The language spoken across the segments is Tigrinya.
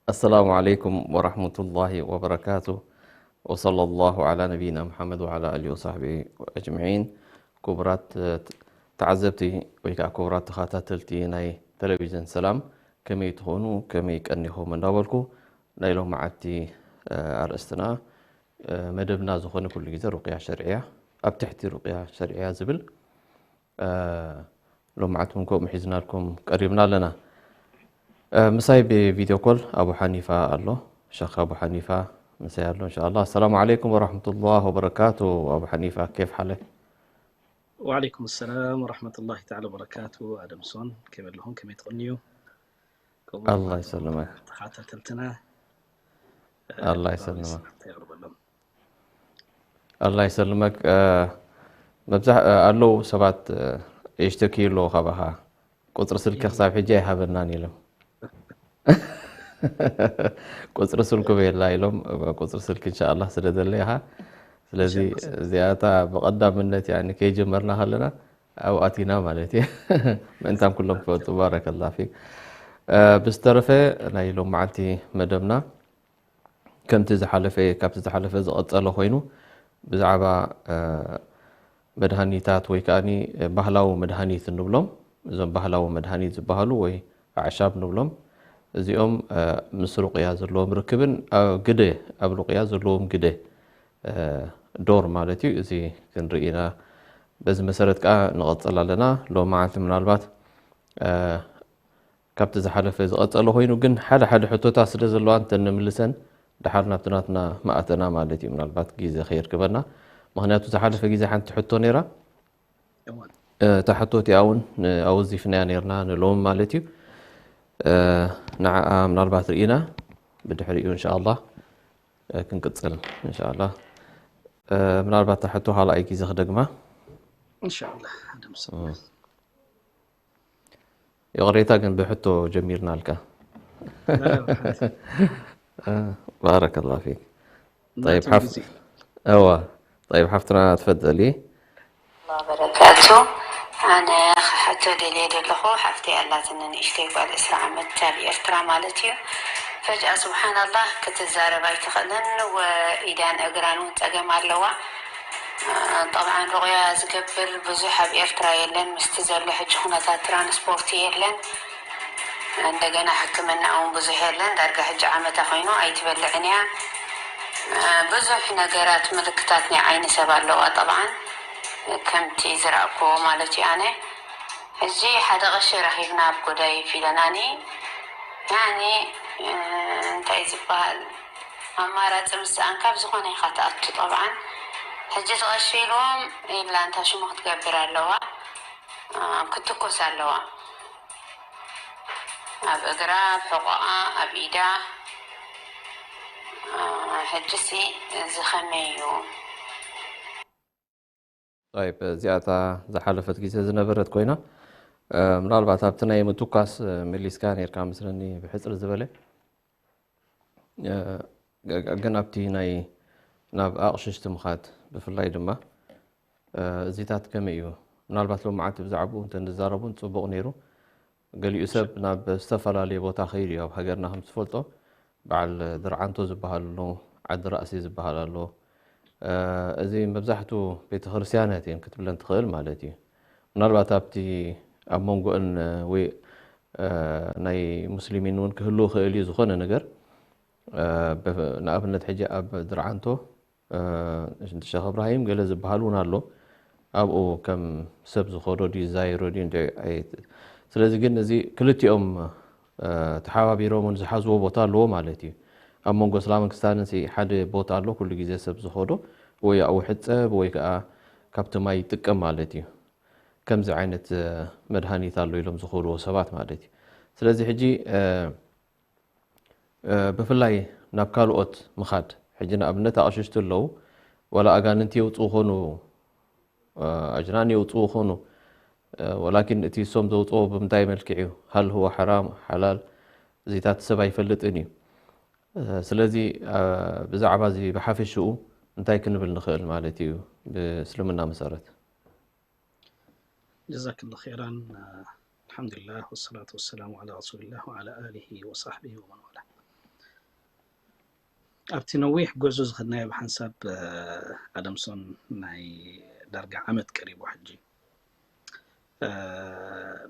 ኣሰላሙ ዓለይኩም ወራህመቱላሂ ወበረካቱ። ወሰለላሁ ዓላ ነቢይና ሙሓመድ ወዓላ ኣሊሂ ወሳሕቢሂ ኣጅመዒን። ክቡራት፣ እ፣ ተዓዘብቲ ወይ ከዓ ክቡራት ተኸታተልቲ ናይ ቴሌቪዥን ሰላም፣ ከመይ ትኾኑ፣ ከመይ ቀኒኹም እንዳበልኩ፣ ናይ ሎመዓልቲ፣ እ፣ ኣርእስትና፣ እ፣ መደብና ዝኾነ ኩሉ ግዜ ሩቅያ ሸርዕያ፣ ኣብ ትሕቲ ሩቅያ ሸርዕያ ዝብል እ፣ ሎምዓት እውን ከምኡ ሒዝናልኩም ቀሪብና ኣለና። እ፣ ምሳይ ብቪድዮ ኮል ኣቡ ሓኒፋ ኣሎ። ሸኽ ኣቡ ሓኒፋ ምሳይ ኣሎ እንሻ ኣላህ። ኣሰላሙ ዓለይኩም ወራህመቱላህ ወበረካቱ። ኣቡ ሓኒፋ፣ ኬፍ ሓለክ? ወዓለይኩም ሰላም ወራህመቱላሂ ተዓላ ወበረካቱ። ኣደምሶን፣ ከመይ ኣለኹም? ከመይ ትቕንዩ? ከምኡ ኣላህ ድማ ይሰልመክ። ተኸታተልትና፣ እ፣ ኣላህ ልባዊ ይሰልመክ። ሰላምታ የቕርበሎም። ኣላህ ይሰልመክ። እ፣ መብዛሕ-፣ እ፣ ኣለዉ ሰባት፣ እ፣ የሽተክዩ ኣለዉ ካባኻ። ቁፅሪ ስልኪ ክሳብ ሕጂ ኣይሃበናን ኢሎም። ቁፅሪ ስልኩ ቤላ ኢሎም፣ ቁፅሪ ስልኪ እንሻ ኣላህ ስደደለይ ኢኻ። ስለዚ እንሻ ኣላህ። እዚኣታ ብቐዳምነት ያኒ ከይጀመርና ከለና ኣብኡ ኣቲና ማለት እዩ። ምእንታም ኩሎም ክፈልጡ። ባረከላህ ፊክ። እ፣ ብዝተረፈ ናይ ሎመዓልቲ መደብና ከምቲ ዝሓለፈ፣ ካብቲ ዝሓለፈ ዝቐጸለ ኮይኑ ብዛዕባ፣ እ፣ መድሃኒታት ወይ ከኣኒ ባህላዊ መድሃኒት እንብሎም፣ እዞም ባህላዊ መድሃኒት ዝበሃሉ ወይ ኣዕሻብ ንብሎም፣ እዚኦም፣ እ፣ ምስ ሩቕያ ዘለዎም ርክብን ኣብ ግደ፣ ኣብ ሩቕያ ዘለዎም ግደ፣ እ፣ ዶር ማለት እዩ። እዚ ክንርኢ ኢና። በዚ መሰረት ከኣ ንቐጽል ኣለና። ሎመዓልቲ ምናልባት፣ እ፣ ካብቲ ዝሓለፈ ዝቐጸለ ኮይኑ፣ ግን ሓደ ሓደ ሕቶታት ስለ ዘለዋ እንተ ንምልሰን ደሓር ናብቲ ናትና መኣተና ማለት እዩ። ምናልባት ግዜ ከየርክበና። ምኽንያቱ ዝሓለፈ ግዜ ሓንቲ ሕቶ ነይራ። እወን። እ፣ እታ ሕቶ እቲኣ እውን ን-፣ ኣወዚፍናያ ነይርና ንሎም ማለት እዩ። እ፣ ንዓኣ ምናልባት ርኢና ብድሕሪኡ እንሻ ኣላህ፣ እ፣ ክንቅጽል እንሻ ኣላህ። እ፣ ምናልባት እታ ሕቶ ካልኣይ ግዜ ክደግማ። እንሻ ኣላህ፣ ኣደምሶን። እ። ይቕሬታ ግን ብሕቶ ጀሚርናልካ። لا، لا، حاضر. እ፣ ባረከላህ ፊክ። ما طيب، حف-، تنجزي. እዋ፣ طيب፣ ሓፍትና ትፈደሊ። ወበረካቱ። ኣነ ክሓቶ ደልየ ዘለኹ፣ ሓፍተይ ኣላትኒ ንእሽተይ ጓል ዕስራ ዓመት ኣብ ኤርትራ ማለት እዩ። ፈጅኣ ስብሓንላህ ክትዛረብ ኣይትኽእልን፣ ወኢዳን እግራን እውን ጸገም ኣለዋ። ጠብዓን ሩቕያ ዝገብር ብዙሕ ኣብ ኤርትራ የለን፣ ምስቲ ዘሎ ሕጂ ኩነታት ትራንስፖርት የለን። እንደገና ሕክምና እውን ብዙሕ የለን። ዳርጋ ሕጂ ዓመታ ኮይኑ ኣይትበልዕን እያ። ብዙሕ ነገራት ምልክታት ናይ ዓይኒ ሰብ ኣለዋ። ጠብዓን ከምቲ ዝረእኩዎ ማለት እዩ። ኣነ ሕጂ ሓደ ቀሺ ረኺብና ኣብ ጎዳይፍ ኢለናኒ። ያኒ እንታይ ዝበሃል ኣማራፂ ምስኣን ካብ ዝኾነ ኢኻ ትኣቱ። ጠብዓን ሕጂ እቲ ቀሺ ኢልዎም ኢላ እንታ ሽሙ ክትገብር ኣለዋ። ክትኮስ ኣለዋ። ኣብ እግራ፣ ኣብ ሕቖኣ፣ ኣብ ኢዳ። ሕጅሲ እዚ ኸመይ እዩ? طيب፣ እዚኣ እታ ዝሓለፈት ግዜ ዝነበረት ኮይና፣ ምናልባት ኣብቲ ናይ ምትኳስ መሊስካ ነርካ መስለኒ ብሕፅር ዝበለ። እ፣ ግ-፣ ግን ኣብቲ ናይ ናብ ኣቕሽሽቲ ምኻድ ብፍላይ ድማ፣ እ፣ እዚታት ከመይ እዩ? ምናልባት ሎሚ መዓልቲ ብዛዕባኡ እንተ ንዛረቡን ጽቡቕ ነይሩ። ገሊኡ ሰብ ናብ ዝተፈላለየ ቦታ ከይዱ እዩ። ኣብ ሃገርና ከም ትፈልጦ በዓል ድርዓንቶ ዝበሃል ኣሎ፣ ዓዲ ራእሲ ዝበሃል ኣሎ። እ፣ እዚ መብዛሕትኡ ቤተ ክርስቲያናት እየን ክትብለን ትኽእል ማለት እዩ። ምናልባት ኣብቲ ኣብ መንጎአን፣ እ፣ ወይ፣ እ፣ ናይ ሙስሊሚን እውን ክህሉ ይኽእል እዩ ዝኾነ ነገር። እ፣ ብ-፣ ንኣብነት ሕጂ ኣብ ድርዓንቶ፣ እ፣ ሸኽ እብራሂም ገለ ዝበሃል እውን ኣሎ። ኣብኡ ከም ሰብ ዝኸዶ ድዩ ዝዛይሮ ድዩ እንደ ስለዚ ግን እዚ ክልቲኦም ተሓባቢሮም ዝሓዝዎ ቦታ ኣለዎ ማለት እዩ። ኣብ መንጎ እስላምን ክስታንን ሓደ ቦታ ኣሎ ኩሉ ግዜ ሰብ ዝኸዶ ወይ ኣብኡ ሕፀብ ወይ ከዓ ካብቲ ማይ ይጥቀም ማለት እዩ። ከምዚ ዓይነት መድሃኒት ኣሎ ኢሎም ዝኸድዎ ሰባት ማለት እዩ። ስለዚ ሕጂ ብፍላይ ናብ ካልኦት ምኻድ ሕጂ ንኣብነት ኣቕሽሽቲ ኣለዉ ዋላ ኣጋንንቲ የውፅኡ ኾኑ ኣጅናን የውፅኡ ኾኑ ወላኪን እቲ እሶም ዘውፅኦ ብምንታይ መልክዕ እዩ ሃል ህወ ሓራም ሓላል እዚታት ሰብ ኣይፈልጥን እዩ። ስለዚ ብዛዕባ እዚ ብሓፈሽኡ እንታይ ክንብል ንኽእል ማለት እዩ? ብእስልምና መሰረት ጀዛክላ ኸይራን። ኣልሓምዱሊላህ ወሰላቱ ወሰላሙ ዓላ ረሱሊላህ ወዓላ ኣሊሂ ወሳሕቢሂ ወመን ዋላ። ኣብቲ ነዊሕ ጎዞ ዝኸድናዮ ብሓንሳብ ኣደምሶን ናይ ዳርጋ ዓመት ቀሪቡ ሕጂ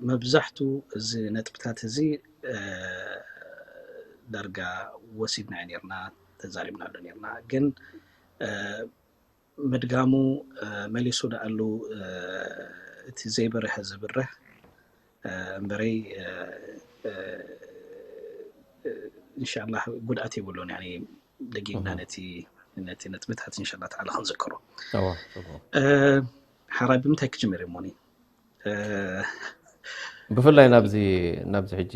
መብዛሕቱ እዚ ነጥብታት እዚ ዳርጋ ወሲድናዮ ኔርና ተዛሪብናሉ ኔርና ግን ምድጋሙ መሊሱ ደኣሉ እቲ ዘይበረሀ ዝብረህ እምበረይ እንሻላ ጉድኣት የብሉን። ደጊምና ነቲ ነቲ ነጥብታት እንሻላ ተዓላ ክንዝክሮ ሓራይ ብምንታይ ክጅምር እሞኒ ብፍላይ ናብዚ ናብዚ ሕጂ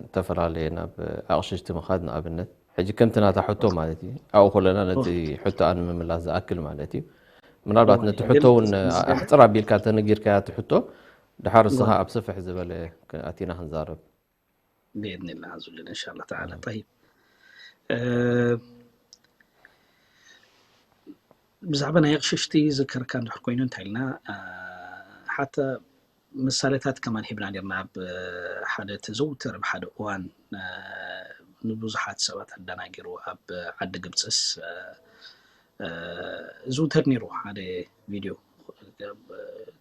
ዝተፈላለየ ናብ ኣቕሽሽቲ ምኻድ ንኣብነት ሕጂ ከምቲ ናታ ሕቶ ማለት እዩ ኣብኡ ከለና ነቲ ሕቶ ኣንምምላስ ዝኣክል ማለት እዩ ምናልባት ነቲ ሕቶ እውን ኣሕፅር ኣቢልካ ተነጊርካያ እቲ ሕቶ ድሓር እስኻ ኣብ ስፍሕ ዝበለ ኣቲና ክንዛረብ ብኢድኒላ ዝብል እንሻላ ተዓላ ጠይብ ብዛዕባ ናይ ኣቕሽሽቲ ዝከርካ እንድሕር ኮይኑ እንታይ ኢልና ሓተ ምሳሌታት ከማን ሂብና ኔርና ኣብ ሓደ ተዘውተር ኣብ ሓደ እዋን ንብዙሓት ሰባት ኣደናጊሩ ኣብ ዓዲ ግብፅስ ዝውተር ነይሩ ሓደ ቪድዮ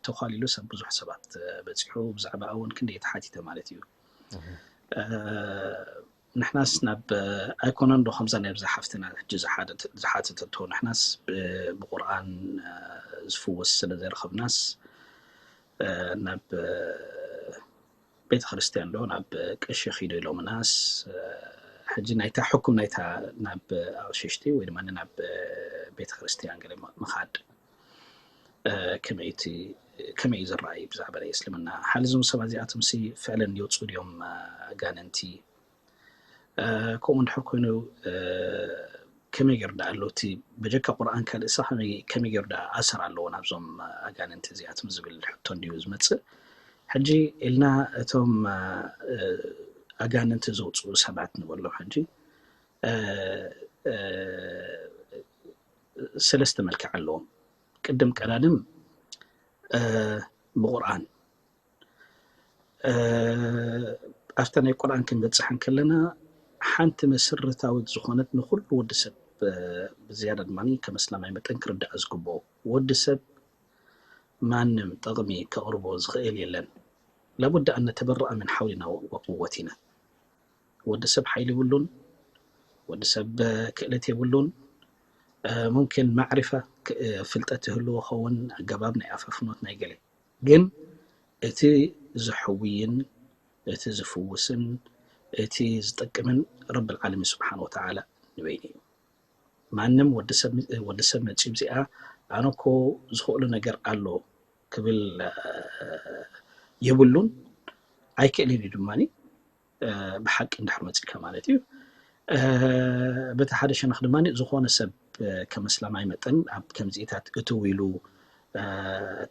ተኳሊሉ ሰብ ብዙሕ ሰባት በፂሑ ብዛዕባ እውን ክንደይ ተሓቲተ ማለት እዩ ንሕናስ ናብ ኣይኮነን ዶ ከምዛ ናይ ብዛ ሓፍትና ሕጂ ዝሓተተቶ ንሕናስ ብቁርኣን ዝፍወስ ስለ ዘይረኸብናስ ናብ ቤተ ክርስቲያን ዶ ናብ ቀሺ ኺዶ ኢሎምናስ ሕጂ ናይታ ሕኩም ናይታ ናብ ኣቕሽሽቲ ወይ ድማ ናብ ቤተ ክርስቲያን ገለ ምኻድ ከመይ እዩ ዝረኣይ ብዛዕባ ናይ እስልምና ሓልዞም ሰባት እዚኣቶም ሲ ፍዕለን ይወፁ ድዮም ኣጋንንቲ ከምኡ እንድሕር ኮይኑ ከመይ ገይሩ ደኣ ኣሎ እቲ በጀካ ቁርኣን ካልእሳ ከመይ ገይሩ ደኣ ኣሰር ኣለዎ ናብዞም ኣጋንንቲ እዚኣቶም ዝብል ሕቶ እንድዩ ዝመፅእ ሕጂ ኢልና እቶም ኣጋንንቲ ዘውፅኡ ሰባት ንበሎም ሕጂ ሰለስተ መልክዕ ኣለዎም ቅድም ቀዳድም ብቁርኣን ኣብታ ናይ ቁርኣን ክንበፅሕ እንከለና ሓንቲ መሰረታዊት ዝኾነት ንኩሉ ወዲ ሰብ ብዝያዳ ድማ ከም እስላማይ መጠን ክርዳእ ዝግብኦ ወዲ ሰብ ማንም ጥቕሚ ከቕርቦ ዝኽእል የለን ላቡዳ ኣን ነተበረኣ ምን ሓውሊና ወቁወቲና ወዲ ሰብ ሓይሊ ይብሉን ወዲ ሰብ ክእለት የብሉን ሙምኪን ማዕሪፋ ፍልጠት ይህልዎ ኸውን ኣገባብ ናይ ኣፋፍኖት ናይ ገለ ግን እቲ ዝሕውይን እቲ ዝፍውስን እቲ ዝጠቅምን ረብ ልዓለሚን ስብሓን ወተዓላ ንበይኑ እዩ ማንም ወዲ ሰብ መፂኡ እዚኣ ኣነ እኮ ዝኽእሉ ነገር ኣሎ ክብል የብሉን ኣይክእልን እዩ ድማ ብሓቂ እንድሕር መፂካ ማለት እዩ በቲ ሓደ ሸነኽ ድማ ዝኾነ ሰብ ከም እስላማይ መጠን ኣብ ከምዚኢታት እትው ኢሉ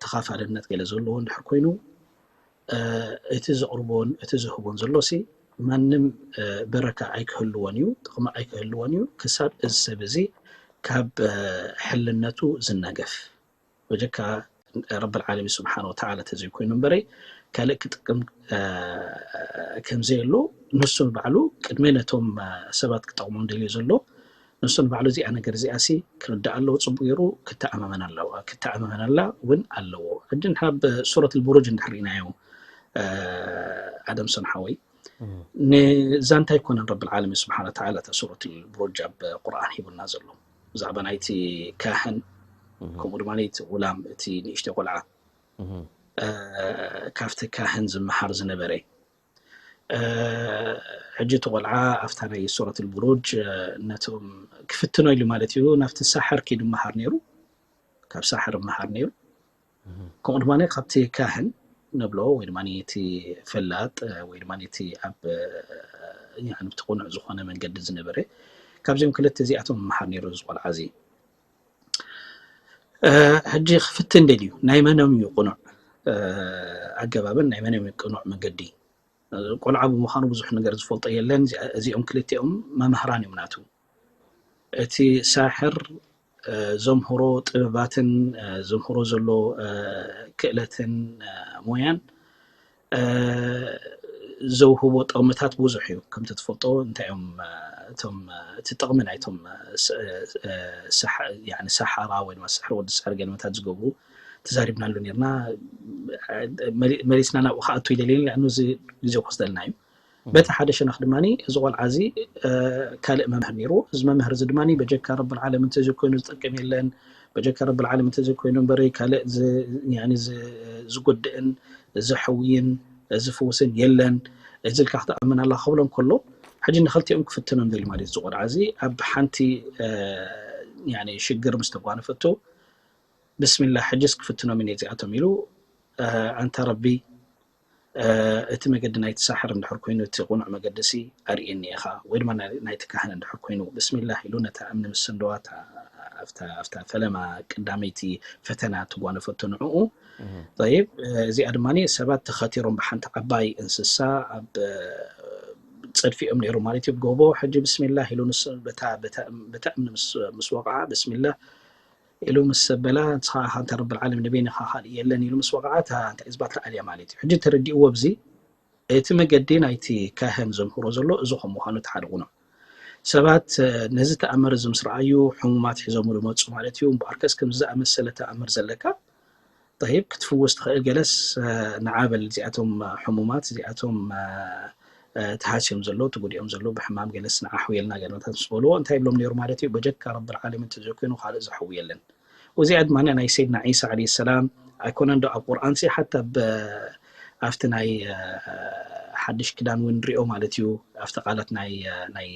ተኻፋልነት ገለ ዘለዎ እንድሕር ኮይኑ እቲ ዘቕርቦን እቲ ዝህቦን ዘሎ ሲ ማንም በረካ ኣይክህልዎን እዩ ጥቕሚ ኣይክህልዎን እዩ ክሳብ እዚ ሰብ እዚ ካብ ሕልነቱ ዝነገፍ በጀካ ረብ ልዓለሚን ስብሓን ወተዓላ ተዘይኮይኑ እምበረይ ካልእ ክጥቅም ከምዘየሎ ንሱ ንባዕሉ ቅድሚ ነቶም ሰባት ክጠቕሞም ደልዩ ዘሎ ንሱ ንባዕሉ እዚኣ ነገር እዚኣ ሲ ክርዳእ ኣለዎ ፅቡቅ ገይሩ ክተኣማመን ኣለዋ ክተኣማመን ኣላ እውን ኣለዎ ሕጂ ንሕና ብሱረት ልቡሩጅ እንድሕር ርኢናዮ ኣደምሶን ሓወይ ንዛ እንታይ ኮነን ረብ ልዓለሚን ስብሓን ወተዓላ እታ ሱረት ልቡሩጅ ኣብ ቁርኣን ሂቡና ዘሎ ብዛዕባ ናይቲ ካህን ከምኡ ድማ እቲ ጉላም፣ እቲ ንእሽተይ ቆልዓ ካብቲ ካህን ዝመሃር ዝነበረ። ሕጂ እቲ ቆልዓ ኣብታ ናይ ሱረት ልቡሩጅ ነቶም ክፍትኖ ኢሉ ማለት እዩ ናብቲ ሳሕር ኪዱ መሃር ነይሩ። ካብ ሳሕር መሃር ነይሩ። ከምኡ ድማ ካብቲ ካህን ነብሎ ወይ ድማ እቲ ፈላጥ ወይ ድማ እቲ ኣብ ብቲ ቁኑዕ ዝኾነ መንገዲ ዝነበረ ካብዚኦም ክልተ እዚኣቶም መሃር ነይሩ እዚ ቆልዓ እዚ። ሕጂ ክፍትን ደልዩ ናይ መኖም እዩ ቅኑዕ ኣገባብን ናይ መኖም እዩ ቅኑዕ መንገዲ። ቆልዓ ብምዃኑ ብዙሕ ነገር ዝፈልጦ የለን። እዚኦም ክልቲኦም መምህራን እዮም ናቱ። እቲ ሳሕር ዘምህሮ ጥበባትን ዘምህሮ ዘሎ ክእለትን ሞያን ዘውህቦ ጥቕምታት ብዙሕ እዩ። ከምቲ ትፈልጦ እንታይ እዮም እቶም እቲ ጥቕሚ ናይቶም ሰሓራ ወይ ድማ ስሕሪ ወዲ ስሕሪ ገለመታት ዝገብሩ ተዛሪብናሉ ነርና። መሊስና ናብኡ ክኣቱ ይደልየኒ ኣ እዚ ግዜ ክወስደልና እዩ። በቲ ሓደ ሸነኽ ድማ እዚ ቆልዓ እዚ ካልእ መምህር ነይሩ። እዚ መምህር እዚ ድማ በጀካ ረብል ዓለምን ተዘይኮይኑ ዝጠቅም የለን፣ በጀካ ረብል ዓለምን ተዘይኮይኑ እምበሪ ካልእ ዝጉድእን ዝሕውይን ዝፍውስን የለን፣ እዚ ኢልካ ክትኣምን ኣላ ክብሎም ከሎ ሕጂ ንክልቲኦም ክፍትኖም ደሊ ማለት እዚ ቆልዓ እዚ ኣብ ሓንቲ ሽግር ምስ ተጓነፈቱ ብስሚላ ሕጅስ ክፍትኖም እየ እዚኣቶም ኢሉ ኣንታ ረቢ እቲ መገዲ ናይቲ ሳሕር እንድሕር ኮይኑ እቲ ቁኑዕ መገዲ ሲ ኣርእየኒ ኢኻ ወይ ድማ ናይቲ ካህን እንድሕር ኮይኑ ብስሚላህ ኢሉ ነታ እምኒ ምስ ሰንደዋ ኣብታ ፈለማ ቀዳመይቲ ፈተና ትጓነፈቶ ንዕኡ። ጠይብ እዚኣ ድማ ሰባት ተኸቲሮም ብሓንቲ ዓባይ እንስሳ ኣብ ፀድፊኦም ነይሩ ማለት እዩ ጎቦ። ሕጂ ብስሚላህ ኢሉ ንሱ በታ እምኒ ምስ ወቕዓ ብስሚላህ ኢሉ ምስ ሰበላ ንስኻ ኢኻ እንተ ረብል ዓለሚን ንበይንኻ ካልእ የለን ኢሉ ምስ ወቕዓ እታ እንታይ እዝባ ትረኣልያ ማለት እዩ። ሕጂ ተረዲእዎ ኣብዚ እቲ መገዲ ናይቲ ካህን ዘምህሮ ዘሎ እዚ ከም ምዃኑ እቲ ሓደ ቁኑዕ ሰባት ነዚ ተኣምር እዚ ምስ ረኣዩ ሕሙማት ሒዞምሉ መፁ ማለት እዩ። እምበኣርከስ ከምዚ ዝኣመሰለ ተኣምር ዘለካ ጠይብ ክትፍውስ ትኽእል ገለስ ንዓበል እዚኣቶም ሕሙማት እዚኣቶም ተሃስዮም ዘለዉ ተጎዲኦም ዘለዉ ብሕማም ገለስ ንዓሕውየልና ገለመታት ምስ በልዎ እንታይ ይብሎም ነይሩ ማለት እዩ። በጀካ ረብል ዓለሚን ተዘይኮይኑ ካልእ ዘሕዊ የለን። እዚኣ ድማ ናይ ሰይድና ዒሳ ዓለይሂ ሰላም ኣይኮነን ዶ ኣብ ቁርኣን ሲ ሓታ ኣብቲ ናይ ሓድሽ ክዳን እውን ንሪኦ ማለት እዩ ኣብቲ ቃላት ናይ ናይ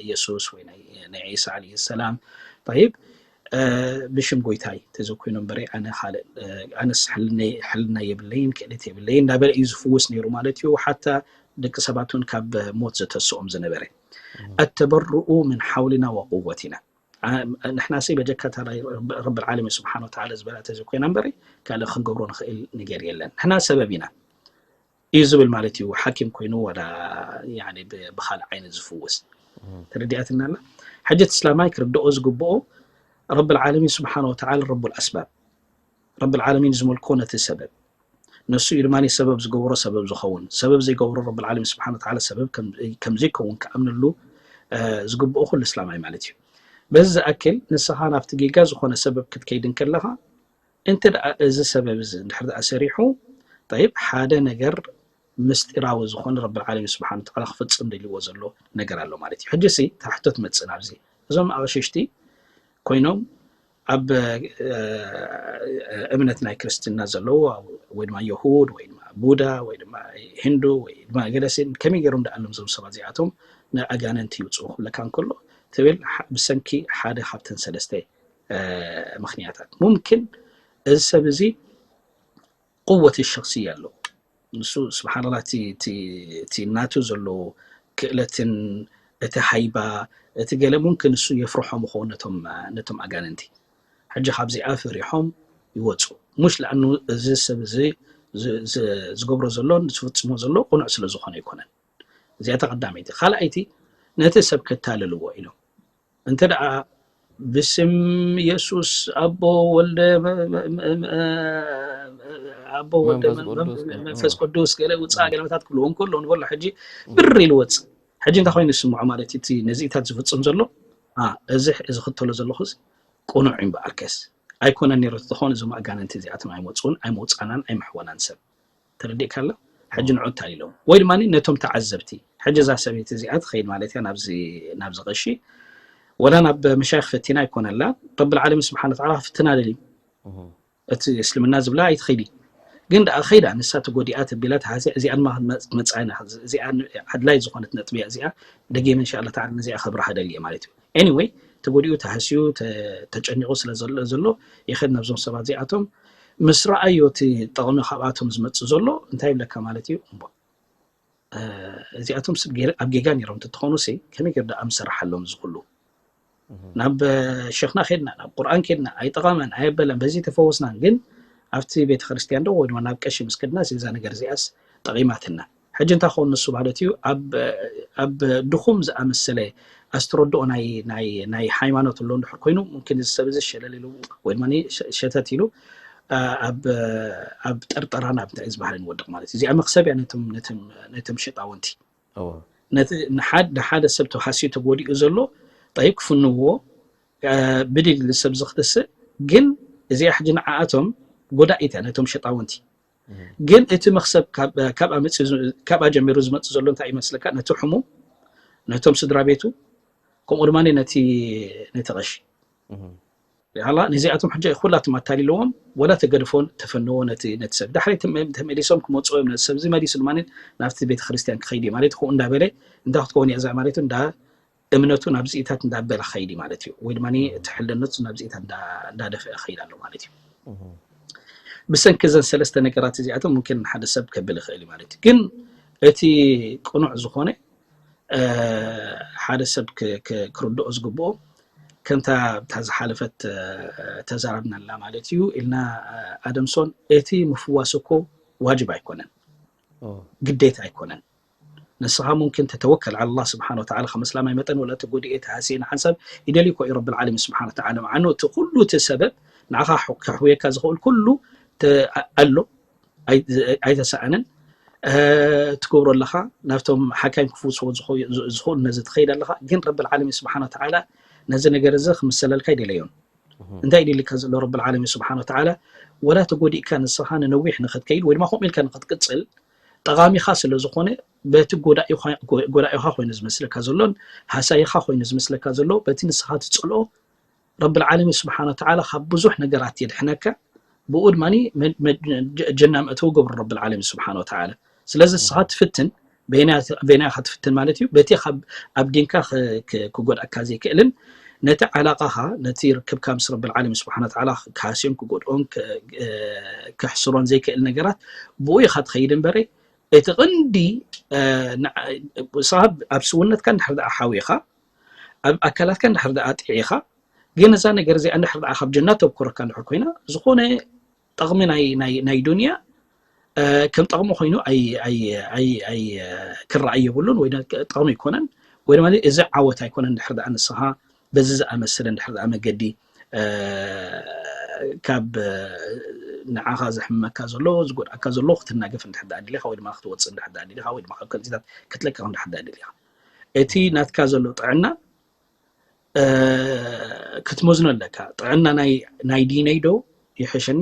ኢየሱስ ወይ ናይ ዒሳ ዓለይሂ ሰላም ጠይብ ብሽም ጎይታይ ተዘኮይኑ እምበረ ኣነ ካልእ ኣነስ ሕልና የብለይን ክእለት የብለይን እንዳበለ እዩ ዝፍውስ ነይሩ ማለት እዩ። ሓታ ደቂ ሰባት እውን ካብ ሞት ዘተስኦም ዝነበረ ኣተበርኡ ምን ሓውልና ወቁወቲና ንሕና ሲ በጀካታ ረብል ዓለሚን ስብሓን ወተዓላ ዝበላ ተዘኮይና እምበረ ካልእ ክንገብሮ ንኽእል ነገር የለን። ንሕና ሰበብ ኢና እዩ ዝብል ማለት እዩ። ሓኪም ኮይኑ ወላ ብካልእ ዓይነት ዝፍውስ ተረዲኣትና ኣላ። ሕጂ እቲ እስላማይ ክርድኦ ዝግብኦ ረብል ዓለሚን ስብሓን ወተዓላ ረቡል ኣስባብ ረብል ዓለሚን ዝመልኮ ነቲ ሰበብ ንሱ እዩ ድማ ሰበብ ዝገብሮ ሰበብ ዝኸውን ሰበብ ዘይገብሮ ረብል ዓለሚን ስብሓን ወተዓላ ሰበብ ከምዘይከውን ክኣምነሉ ዝግብኦ ኩሉ እስላማይ ማለት እዩ። በዚ ዝኣክል ንስኻ ናብቲ ጌጋ ዝኾነ ሰበብ ክትከይድ እንከለኻ እንተ ደኣ እዚ ሰበብ እዚ እንድሕር ደኣ ሰሪሑ ጠይብ ሓደ ነገር ምስጢራዊ ዝኾነ ረብል ዓለሚን ስብሓን ወተዓላ ክፍጽም ደልዎ ዘሎ ነገር ኣሎ ማለት እዩ። ሕጂ ሲ ታሕቶ ትመጽእ ናብዚ እዞም ኣቕሽሽቲ ኮይኖም ኣብ እምነት ናይ ክርስትና ዘለዉ ወይ ድማ የሁድ ወይ ድማ ቡዳ ወይ ድማ ሂንዱ ወይ ድማ ገለሲን ከመይ ገይሮም ደኣሎም እዞም ሰባት እዚኣቶም ንኣጋንንቲ ይውፅኡ ክብለካ እንከሎ ትብል ብሰንኪ ሓደ ካብተን ሰለስተ ምክንያታት ሙምክን እዚ ሰብ እዚ ቁወት ሸክስያ ኣለዎ። ንሱ ስብሓንላ እቲ ናቱ ዘሎ ክእለትን እቲ ሃይባ እቲ ገለ ሙምክን ንሱ የፍርሖም ይኸውን ነቶም ኣጋንንቲ። ሕጂ ካብዚኣ ፈሪሖም ይወፁ። ሙሽ ለኣኑ እዚ ሰብ እዚ ዝገብሮ ዘሎ ዝፍፅሞ ዘሎ ቁኑዕ ስለ ዝኾነ ኣይኮነን። እዚኣ ተቐዳመይቲ። ካልኣይቲ ነቲ ሰብ ከታልልዎ ኢሎም እንተ ደኣ ብስም የሱስ ኣቦ ወልደ ኣቦ ወልደ መንፈስ ቅዱስ ገለ ውፃእ ገለመታት ክብልዎ እንከሎ ንበሎ ሕጂ ብር ኢሉ ወፅእ። ሕጂ እንታይ ኮይኑ ዝስምዖ ማለት እቲ ነዚኢታት ዝፍፅም ዘሎ እዚ ዝኽተሎ ዘለኹ ቅኑዕ እምበኣርከስ ኣይኮነን ነይሩ ተኾን እዞም ኣጋንንቲ እዚኣቶም ኣይመፅኡን ኣይመውፃናን ኣይመሕወናን ሰብ ተረዲእካ ኣላ። ሕጂ ንዑ ታሊሎም ወይ ድማ ነቶም ተዓዘብቲ ሕጂ እዛ ሰበይቲ እዚኣ ትኸይድ ማለት እያ ናብዚ ናብዚ ቀሺ ወላ ናብ መሻይኽ ፈቲና ኣይኮነላ። ረብል ዓለሚን ስብሓን ወተዓላ ክፍትና ደልዩ። እቲ እስልምና ዝብላ ኣይትኸይዲ። ግን ደኣ ኸይዳ ንሳ ተጎዲኣ ተቢላ ተሃስያ፣ እዚኣ ድማ ክትመጽ- ክትመጽኣ ኢና። እዚኣ ኣድላይ ዝኾነት ነጥቢ እያ። እዚኣ ደጊም እንሻላ ተዓላ ነዚኣ ከብርሃ ደልየ ማለት እዩ። Anyway፣ ተጎዲኡ ተሃስዩ ተ- ተጨኒቑ ስለ ዘሎ ዘሎ ይኸድ ናብዞም ሰባት እዚኣቶም ምስ ረኣዮ እቲ ጠቕሚ ካብኣቶም ዝመጽእ ዘሎ እንታይ ይብለካ ማለት እዩ። እሞ እዚኣቶም ኣብ ጌጋ ነይሮም እንተትኾኑ ሲ ከመይ ገይሩ ደኣ ምሰራሓሎም እዚ ኩሉ? ናብ ሸኽና ከድና፣ ናብ ቁርኣን ከድና፣ ኣይጠቐመን ኣየበለን፣ በዚ ተፈወስናን። ግን ኣብቲ ቤተ ክርስቲያን ዶ ወይ ድማ ናብ ቀሺ ምስ ከድና እዛ ነገር እዚኣስ ጠቒማትና። ሕጂ እንታይ ክኸውን ንሱ ማለት እዩ? ኣብ ኣብ ድኹም ዝኣመሰለ ኣስተረድኦ ናይ ናይ ናይ ሃይማኖት ኣሎ እንድሕር ኮይኑ፣ ሙምኪን እዚ ሰብ እዚ ሸለል ኢሉ ወይ ድማ ሸ- ሸተት ኢሉ ኣብ ኣብ ጠርጠራ ናብ እንታይ ዝበሃል ንወድቕ ማለት እዩ። እዚኣ መክሰብ እያ ነቶም ነቶም ነቶም ሸጣውንቲ። እዎ ነቲ ንሓድ ንሓደ ሰብ ተሃስዩ ተጎዲኡ ዘሎ ጠይብ ክፍንዎ ብድል ኢሉ ሰብ ዝክትስእ። ግን እዚኣ ሕጂ ንዓኣቶም ጎዳኢት እያ ነቶም ሸጣውንቲ። ግን እቲ መክሰብ ካብ- ካብኣ መፂኡ ዝ- ካብኣ ጀሚሩ ዝመፅእ ዘሎ እንታይ ይመስለካ? ነቲ ሕሙም፣ ነቶም ስድራ ቤቱ፣ ከምኡ ድማ ነቲ ነቲ ቀሺ። ያላ ነዚኣቶም ሕጂ ኩላቶም ኣታሊለዎም፣ ወላ ተገድፎን ተፈነዎ ነቲ ነቲ ሰብ። ዳሕሪ ተመ- ተመሊሶም ክመፁ እዮም። ነቲ ሰብ እዚ መሊሱ ድማ ናብቲ ቤተ ክርስቲያን ክኸይድ እዩ ማለት እዩ። ከምኡ እንዳበለ እንዳ ክትከውን እያ እዛ ማለት እዩ። እንዳ እምነቱ ናብ ዝኢታት እንዳበለ ኸይድ እዩ ማለት እዩ። ወይ ድማ እቲ ሕልነቱ ናብ ዝኢታት እንዳ- እንዳደፈአ ኸይድ ኣሎ ማለት እዩ። ብሰንኪ እዘን ሰለስተ ነገራት እዚኣቶም ሙምኪን ሓደ ሰብ ከብል ይኽእል እዩ ማለት እዩ። ግን እቲ ቅኑዕ ዝኾነ ሓደ ሰብ ክርድኦ ዝግብኦ ከምታ እታ ዝሓለፈት ተዛረብናላ ማለት እዩ ኢልና ኣደምሶን፣ እቲ ምፍዋስ እኮ ዋጅብ ኣይኮነን፣ ግዴታ ኣይኮነን። ንስኻ ሙምኪን ተተወከል ዓላ ኣላህ ስብሓን ወተዓላ ከም እስላማይ መጠን ወላ ተጎዲኤ ተሃስየ ንሓንሳብ ይደልዩ እኮ እዩ ረብል ዓለሚን ስብሓን ወተዓላ። መዓኑ እቲ ኩሉ እቲ ሰበብ ንዓኻ ከሕውየካ ዝኽእል ኩሉ ኣሎ ኣይተሰኣነን ትገብሮ ኣለኻ። ናብቶም ሓካይም ክፍውስዎ ዝኽእሉ ነዚ ትኸይድ ኣለኻ። ግን ረብል ዓለሚን ስብሓን ወተዓላ ነዚ ነገር እዚ ክምሰለልካ ኣይደለዮን። እንታይ ድልካ ዘሎ ረብል ዓለሚን ስብሓን ወተዓላ? ወላ ተጎዲእካ ንስኻ ንነዊሕ ንክትከይድ ወይ ድማ ከምኡ ኢልካ ንክትቅፅል ጠቓሚኻ ስለ ዝኾነ በቲ ጎዳኢኻ ኮይኑ ዝመስለካ ዘሎን ሃሳይኻ ኮይኑ ዝመስለካ ዘሎ በቲ ንስኻ ትፅልኦ ረብል ዓለሚን ስብሓን ወተዓላ ካብ ብዙሕ ነገራት የድሕነካ። ብኡ ድማ ጀና መእተዊ ገብሩ ረብል ዓለሚን ስብሓን ወተዓላ። ስለዚ ንስኻ ትፍትን በየናይ ኢኻ ትፍትን ማለት እዩ። በቲ ኣብ ዲንካ ክጎድኣካ ዘይክእልን ነቲ ዓላቃኻ ነቲ ርክብካ ምስ ረብል ዓለሚን ስብሓን ወተዓላ ክሃስዮን ክጎድኦን ክሕስሮን ዘይክእል ነገራት ብኡ ኢኻ ትኸይድ እምበረ እቲ ቅንዲ ንስኻ ኣብ ስውነትካ እንድሕር ደኣ ሓዊኻ ኣብ ኣካላትካ እንድሕር ደኣ ጥዒኻ ግን እዛ ነገር እዚኣ እንድሕር ደኣ ካብ ጀና ተብኩረካ እንድሕር ኮይና ዝኾነ ጠቕሚ ናይ ናይ ናይ ዱንያ ከም ጠቕሚ ኮይኑ ኣይ ኣይ ኣይ ኣይ ክረኣይ የብሉን ወይ ጠቕሚ ኣይኮነን ወይ ድማ እዚ ዓወት ኣይኮነን። እንድሕር ደኣ ንስኻ በዚ ዝኣመሰለ እንድሕር ደኣ መገዲ ካብ ንዓኻ ዘሕምመካ ዘሎ ዝጎድኣካ ዘሎ ክትናገፍ እንድሕር ደኣ ደሊኻ ወይ ድማ ክትወፅእ እንድሕር ደኣ ደሊኻ ወይ ድማ ካብ ከምዚታት ክትለቅቕ እንድሕር ደኣ ደሊኻ እቲ ናትካ ዘሎ ጥዕና ክትመዝኖ ኣለካ። ጥዕና ናይ ዲነይ ዶ ይሕሸኒ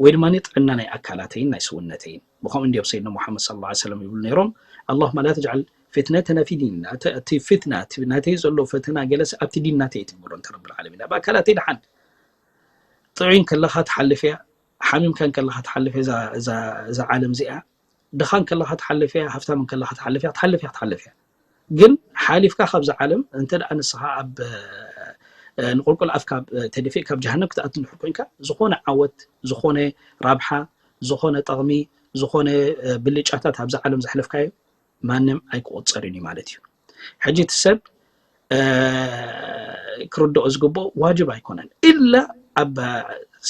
ወይ ድማ ጥዕና ናይ ኣካላተይን ናይ ስውነተይን? ብኸምኡ እንዲዮም ሰይድና ሙሓመድ ሰለላሁ ዐለይሂ ወሰለም ይብሉ ነይሮም፣ ኣላሁማ ላ ተጅዓል ፊትነተና ፊ ዲንና፣ እቲ ፊትና እቲ ናተይ ዘሎ ፈተና ገለስ ኣብቲ ዲን ናተይ ኣይትግበሮ እንተ ረብል ዓለሚን። ኣብ ኣካላተይ ደሓን ጥዑይ ከለኻ ትሓልፍ እያ፣ ሓሚምካ ከለኻ ትሓልፍ እያ እዛ ዓለም እዚኣ። ድኻ እንከለኻ ትሓልፍ እያ፣ ሃፍታም እንከለኻ ትሓልፍ እያ፣ ትሓልፍ እያ፣ ትሓልፍ እያ። ግን ሓሊፍካ ካብዛ ዓለም እንተ ደኣ ንስኻ ኣብ ንቁልቁል ኣፍካ ተደፊእካ ኣብ ጀሃነም ክትኣቱ እንድሕር ኮንካ ዝኾነ ዓወት፣ ዝኾነ ራብሓ፣ ዝኾነ ጠቕሚ፣ ዝኾነ ብልጫታት ኣብዛ ዓለም ዘሕለፍካዮ ማንም ኣይክቆጸርን እዩ ማለት እዩ። ሕጂ እቲ ሰብ ክርድኦ ዝግብኦ ዋጅብ ኣይኮነን ኢላ ኣብ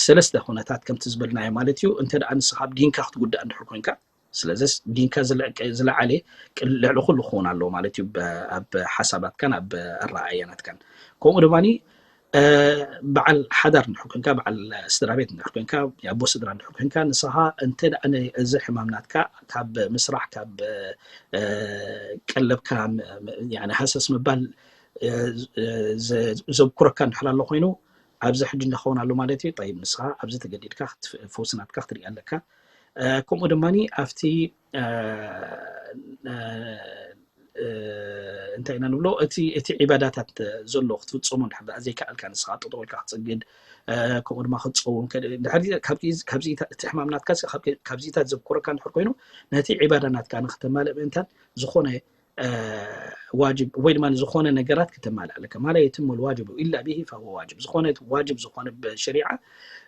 ሰለስተ ኩነታት ከምቲ ዝበልናዮ ማለት እዩ። እንተ ደኣ ንስኻ ኣብ ዲንካ ክትጉዳእ እንድሕር ኮንካ ስለዚስ ዲንካ ዝለዓለ ልዕሊ ኩሉ ክኸውን ኣለዎ ማለት እዩ ኣብ ሓሳባትካን ኣብ ኣረኣእያናትካን። ከምኡ ድማ በዓል ሓዳር እንድሕር ኮንካ በዓል ስድራ ቤት እንድሕር ኮንካ የኣቦ ስድራ እንድሕር ኮንካ ንስኻ እንተ ደኣ እዚ ሕማም ናትካ ካብ ምስራሕ ካብ ቀለብካ ሃሰስ ምባል ዘብኩረካ እንድሕር ኣሎ ኮይኑ ኣብዚ ሕጂ እንዳኸውን ኣሎ ማለት እዩ። ጠይብ ንስኻ ኣብዚ ተገዲድካ ፈውሲ ናትካ ክትርኢ ኣለካ። ከምኡ ድማ ኣብቲ እንታይ ኢና ንብሎ፣ እቲ እቲ ዒባዳታት ዘሎ ክትፍጽሞ እንድሕር ደኣ ዘይከኣልካ፣ ንስኻ ጠጠው ኢልካ ክትሰግድ፣ እ፣ ከምኡ ድማ ክትጸውም ከ-፣ እንድሕር ካብዚ ካብዚ እቲ ሕማም ናትካ ሲ-፣ ካብ ካብዚታት ዘብኩረካ እንድሕር ኮይኑ፣ ነቲ ዒባዳ ናትካ ንክተማልእ ምእንታን ዝኾነ እ፣ ዋጅብ ወይ ድማ ዝኾነ ነገራት ክተማልእ ኣለካ። ما لا يتم الواجب إلا به فهو واجب። ዝኾነ ዋጅብ ዝኾነ ብሸሪዓ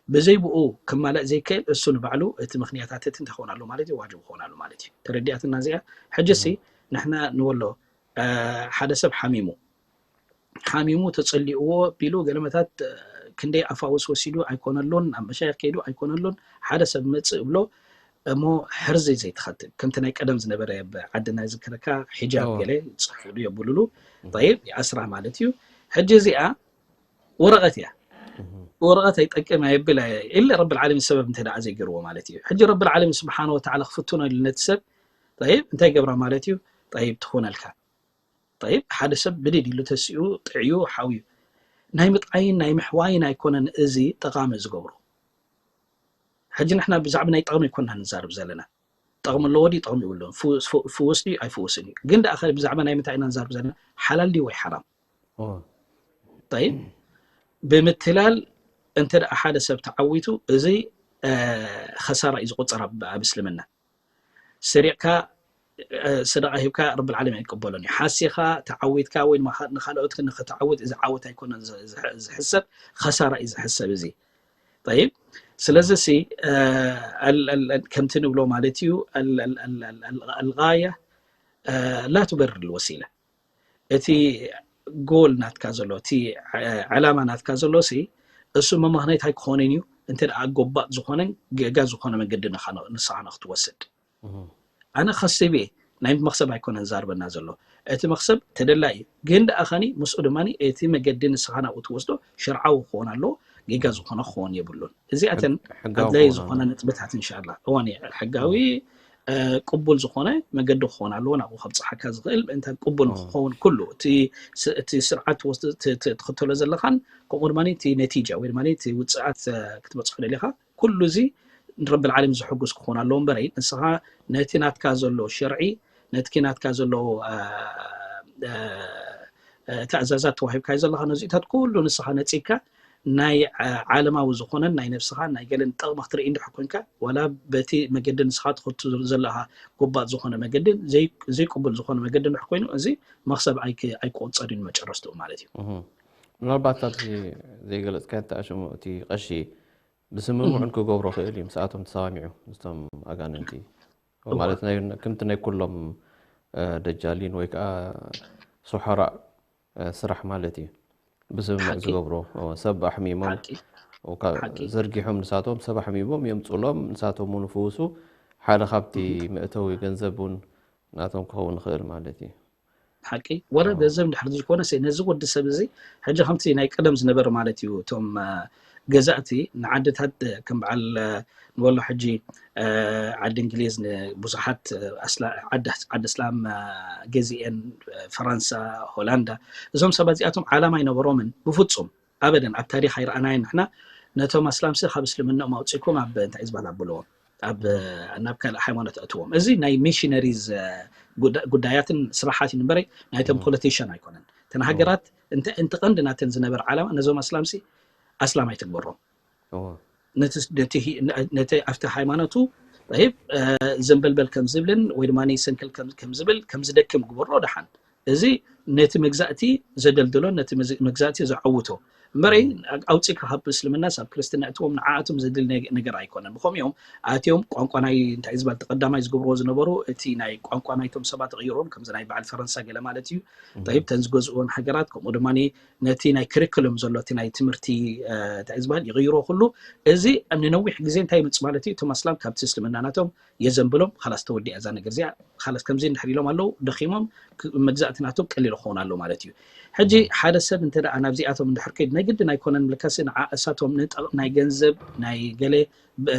ብዘይ ብኡ ክማላእ ዘይክእል እሱ ንባዕሉ እቲ ምኽንያታት እቲ እንታይ ክኸውን ኣሎ ማለት እዩ፣ ዋጅብ ክኸውን ኣሎ ማለት እዩ። ተረዲኣትና እዚኣ? ሕጂ ሲ ንሕና ንበሎ፣ እ፣ ሓደ ሰብ ሓሚሙ፣ ሓሚሙ ተጸሊእዎ ቢሉ ገለመታት፣ እ፣ ክንደይ ኣፋውስ ወሲዱ ኣይኮነሉን፣ ኣብ መሻይኽ ከይዱ ኣይኮነሉን፣ ሓደ ሰብ መጽእ ብሎ እሞ ሕርዚ ዘይትኸትብ፣ ከምቲ ናይ ቀደም ዝነበረ ኣብ ዓድና ዝዝክረካ ሒጃብ እዎ። ገለ ዝጽሕፉሉ የብሉሉ። እህ። ጠይብ፣ ይኣስራ ማለት እዩ። ሕጂ እዚኣ ወረቐት እያ። እህ። ወረቐት ኣይጠቅም ኣየብል ኣየ-፣ ኢለ ረብል ዓለሚን ሰበብ እንተ ደኣ ዘይገርዎ ማለት እዩ። ሕጂ ረብል ዓለሚን ስብሓነ ወተዓላ ክፍትኖ ኢሉ ነቲ ሰብ፣ ጠይብ፣ እንታይ ገብራ ማለት እዩ? ጠይብ፣ ትኾነልካ። ጠይብ፣ ሓደ ሰብ ብድድ ኢሉ ተሲኡ፣ ጥዕዩ፣ ሓውዩ። ናይ ምጥዓይን ናይ ምሕዋይን ኣይኮነን እዚ ጠቓሚ ዝገብሮ። ሕጂ ንሕና ብዛዕባ ናይ ጥቕሚ ኣይኮንና ንዛረብ ዘለና። ጥቕሚ ኣለዎ ድዩ? ጥቕሚ የብሉን። ፍው-፣ ፍው-፣ ፍውስ ድዩ? ኣይፍውስን እዩ። ግን ደኣ ኸ ብዛዕባ ናይ ምንታይ ኢና ንዛረብ ዘለና? ሓላል ድዩ ወይ ሓራም? ኦ። ጠይብ፣ ብምትላል እንተ ደኣ ሓደ ሰብ ተዓዊቱ፣ እዚ፣ እ፣ ኸሳራ እዩ ዝቑጸር ኣብ፣ ኣብ እስልምና። ሰሪቕካ፣ እ፣ ሰደቓ ሂብካ ረብል ዓለሚን ኣይቅበሎን እዩ። ሓሲኻ፣ ተዓዊትካ ወይ ድማ ንኻልኦት ንኽትዓውት እዚ ዓወት ኣይኮነን ዝ-፣ ዝሕ-፣ ዝሕሰብ፣ ኸሳራ እዩ ዝሕሰብ እዚ። ጠይብ፣ ስለዚ ሲ፣ እ፣ ኣል-፣ ኣል-፣ ኣል-፣ ከምቲ ንብሎ ማለት እዩ፣ ኣል-፣ ኣል-፣ ኣል-፣ ኣል-፣ ኣል-፣ ኣልጋያ፣ እ፣ ላ ቱበርር ልወሲላ። እቲ ጎል ናትካ ዘሎ፣ እቲ፣ እ፣ ዕላማ ናትካ ዘሎ ሲ፣ እሱ መመኽነይታ ኣይክኾንን እዩ፣ እንተ ደኣ ጎባጥ ዝኾነን ጌጋ ዝኾነ መገዲ ንኻ-፣ ንስኻ ንኽትወስድ። እህ። ኣነ ከሲብ እየ፣ ናይ መኽሰብ ኣይኮነን ዛርበና ዘሎ። እቲ መኽሰብ ተደላይ እዩ፣ ግን ደኣ ኸኒ ምስኡ ድማ እቲ መገዲ ንስኻ ናብኡ ትወስዶ ሸርዓዊ ክኾን ኣለዎ፣ ጌጋ ዝኾነ ክኾን የብሉን። እዚኣተን ሕግ-፣ ሕጋዊ ኣድላዪ ክኾን ዝኾነ ኣለዎ። ነጥብታት እንሻላ። እዋን እየ ሕጋዊ፣ እ፣ ቅቡል ዝኾነ መገዲ ክኾን ኣለዎ፣ ናብኡ ከብጽሓካ ዝኽእል ምእንታን ቅቡል እህ። ንክኸውን ኩሉ እቲ ስ-፣ እቲ ስርዓት ትወስዶ፣ ት-፣ ት-፣ ትኽተሎ ዘለኻን ከምኡ ድማ እቲ ነቲጃ ወይ ድማ እቲ ውጽኣት፣ እ፣ ክትበጽሖ ደሊኻ ኩሉ እዚ ንረብል ዓለሚን ዝሕጉስ ክኾን ኣለዎ እምበረይ፣ ንስኻ ነቲ ናትካ ዘሎ ሸርዒ፣ ነትኪ ናትካ ዘሎ፣ እ፣ እ፣ እ፣ ትእዛዛት ተዋሂብካዮ ዘለኻ ነዚታት ኩሉ ንስኻ ነጺግካ ናይ፣ እ፣ ዓለማዊ ዝኾነን ናይ ነብስኻ ናይ ገለን ጥቕሚ ክትርኢ እንድሕር ኮንካ፣ ዋላ በቲ መገዲ ንስኻ ትኸቱ ዘለኻ ጎባጥ ዝኾነ መገዲ፣ ዘይ-፣ ዘይቅቡል ዝኾነ መገዲ እንድሕር ኮይኑ፣ እዚ መኽሰብ ኣይክ-፣ ኣይክቑጸር እዩ ንመጨረስትኡ ማለት እዩ። እህ። ምናልባት ኣብዚ ዘይገለጽካዮ እንተ ኣሽሙ እቲ ቀሺ ብስምምዑን ክገብሮ ክእል እዩ፣ ምስኣቶም ተሰማሚዑ፣ ምስቶም ኣጋንንቲ። እዋ። ማለት ናይ፣ ከምቲ ናይ ኩሎም፣ እ፣ ደጃሊን ወይ ከዓ ሱሐራእ፣ እ፣ ስራሕ ማለት እዩ። ብስምምዕ ሓቂ። ዝገብሮ፣ ኦ፣ ሰብ ኣሕሚሞም፣ ሓቂ። ኦ፣ ካ-፣ ሓቂ። ዘርጊሖም ንሳቶም ሰብ ኣሕሚሞም የምጽሎም፣ ንሳቶም እውን ፍውሱ፣ ሓደ ካብቲ እህ። መእተዊ ገንዘብ እውን ናቶም ክኸውን ይኽእል ማለት እዩ። ሓቂ። ወረ ኦ። ገንዘብ እንድሕር ዘይኮነ ሲ፣ ነዚ ወዲ ሰብ እዚ፣ ሕጂ ከምቲ ናይ ቀደም ዝነበረ ማለት እዩ፣ እቶም፣ እ፣ ገዛእቲ ንዓድታት፣ እ፣ ከም በዓል፣ እ፣ ንበሎ ሕጂ፣ እ፣ ዓዲ እንግሊዝ ንብዙሓት፣ እ፣ ኣስላ-፣ ዓዲ፣ ዓዲ እስላም፣ እ፣ ገዚኤን፣ እ፣ ፈረንሳ፣ ሆላንዳ፣ እዞም ሰባት እዚኣቶም ዓላማ ኣይነበሮምን ብፍጹም። ኣበደን ኣብ ታሪኽ ኣይረኣናዮን ንሕና። ነቶም ኣስላምሲ ካብ እስልምናኦም ኣውጺእኩም ኣብ እንታይ እዩ ዝበሃል ኣብልዎም፣ ኣብ፣ ናብ ካልእ ሃይማኖት ኣእትዎም። እዚ ናይ ሚሽነሪዝ፣ እ፣ ጉዳ-፣ ጉዳያትን ስራሓት እዩ እምበረይ ናይቶም ፖለቲሽን ኣይኮነን። እተን ሃገራት እንተ-፣ እንተ ቀንዲ ናተን ዝነበረ ዓላማ ነዞም ኣስላምሲ ኣስላም ኣይትግበሮም። እዎ። ነቲ ስ-፣ ነቲ ሂ-፣ ነ-፣ ነቲ ኣብቲ ሃይማኖቱ፣ ጠይብ፣ እ፣ ዘንበልበል ከም ዝብልን ወይ ድማ ሰንክል ከም፣ ከም ዝብል፣ ከም ዝደክም ግበሮ ደሓን። እዚ ነቲ መግዛእቲ ዘደልድሎ፣ ነቲ መዝ-፣ መግዛእቲ ዘዐውቶ። እምበረይ፣ እም። ኣውጺእካ ካብ እስልምናስ ኣብ ክርስትና እትዎም ንዓኣቶም ዘድሊ ነግ-፣ ነገር ኣይኮነን። ብኸምኡ እዮም ኣትዮም ቋንቋ ናይ እንታይ ዝበሃል እቲ ቀዳማይ ዝገብርዎ ዝነበሩ፣ እቲ ናይ ቋንቋ ናይቶም ሰባት ይቕይሮም፣ ከምዚ ናይ በዓል ፈረንሳ ገለ ማለት እዩ። እም። ጠይብ፣ እተን ዝገዝእወን ሃገራት፣ ከምኡ ድማ ነቲ ናይ ክሪክሉም ዘሎ፣ እቲ ናይ ትምህርቲ፣ እ፣ እንታይ ዝበሃል ይቕይሮ ኩሉ። እዚ ንነዊሕ ግዜ እንታይ ይመጽእ ማለት እዩ? እቶም ኣስላም ካብቲ እስልምና ናቶም የዘንብሎም፣ ኻላስ ተወዲኣ እዛ ነገር እዚኣ፣ ኻላስ ከምዚ እንድሕር ኢሎም ኣለዉ፣ ደኺሞም፣ ክ-፣ መግዛእቲ ናቶም ቀሊሉ ክኸውን ኣለዎ ማለት እዩ። ሕጂ እም። ሓደ ሰብ እንተ ደኣ ናብዚኣቶም እንድሕር ከይዱ፣ ናይ ግድን ኣይኮነን ምልካሲ ንዓ-፣ እሳቶም ንጠ-፣ ናይ ገንዘብ፣ ናይ ገለ፣ ብ-፣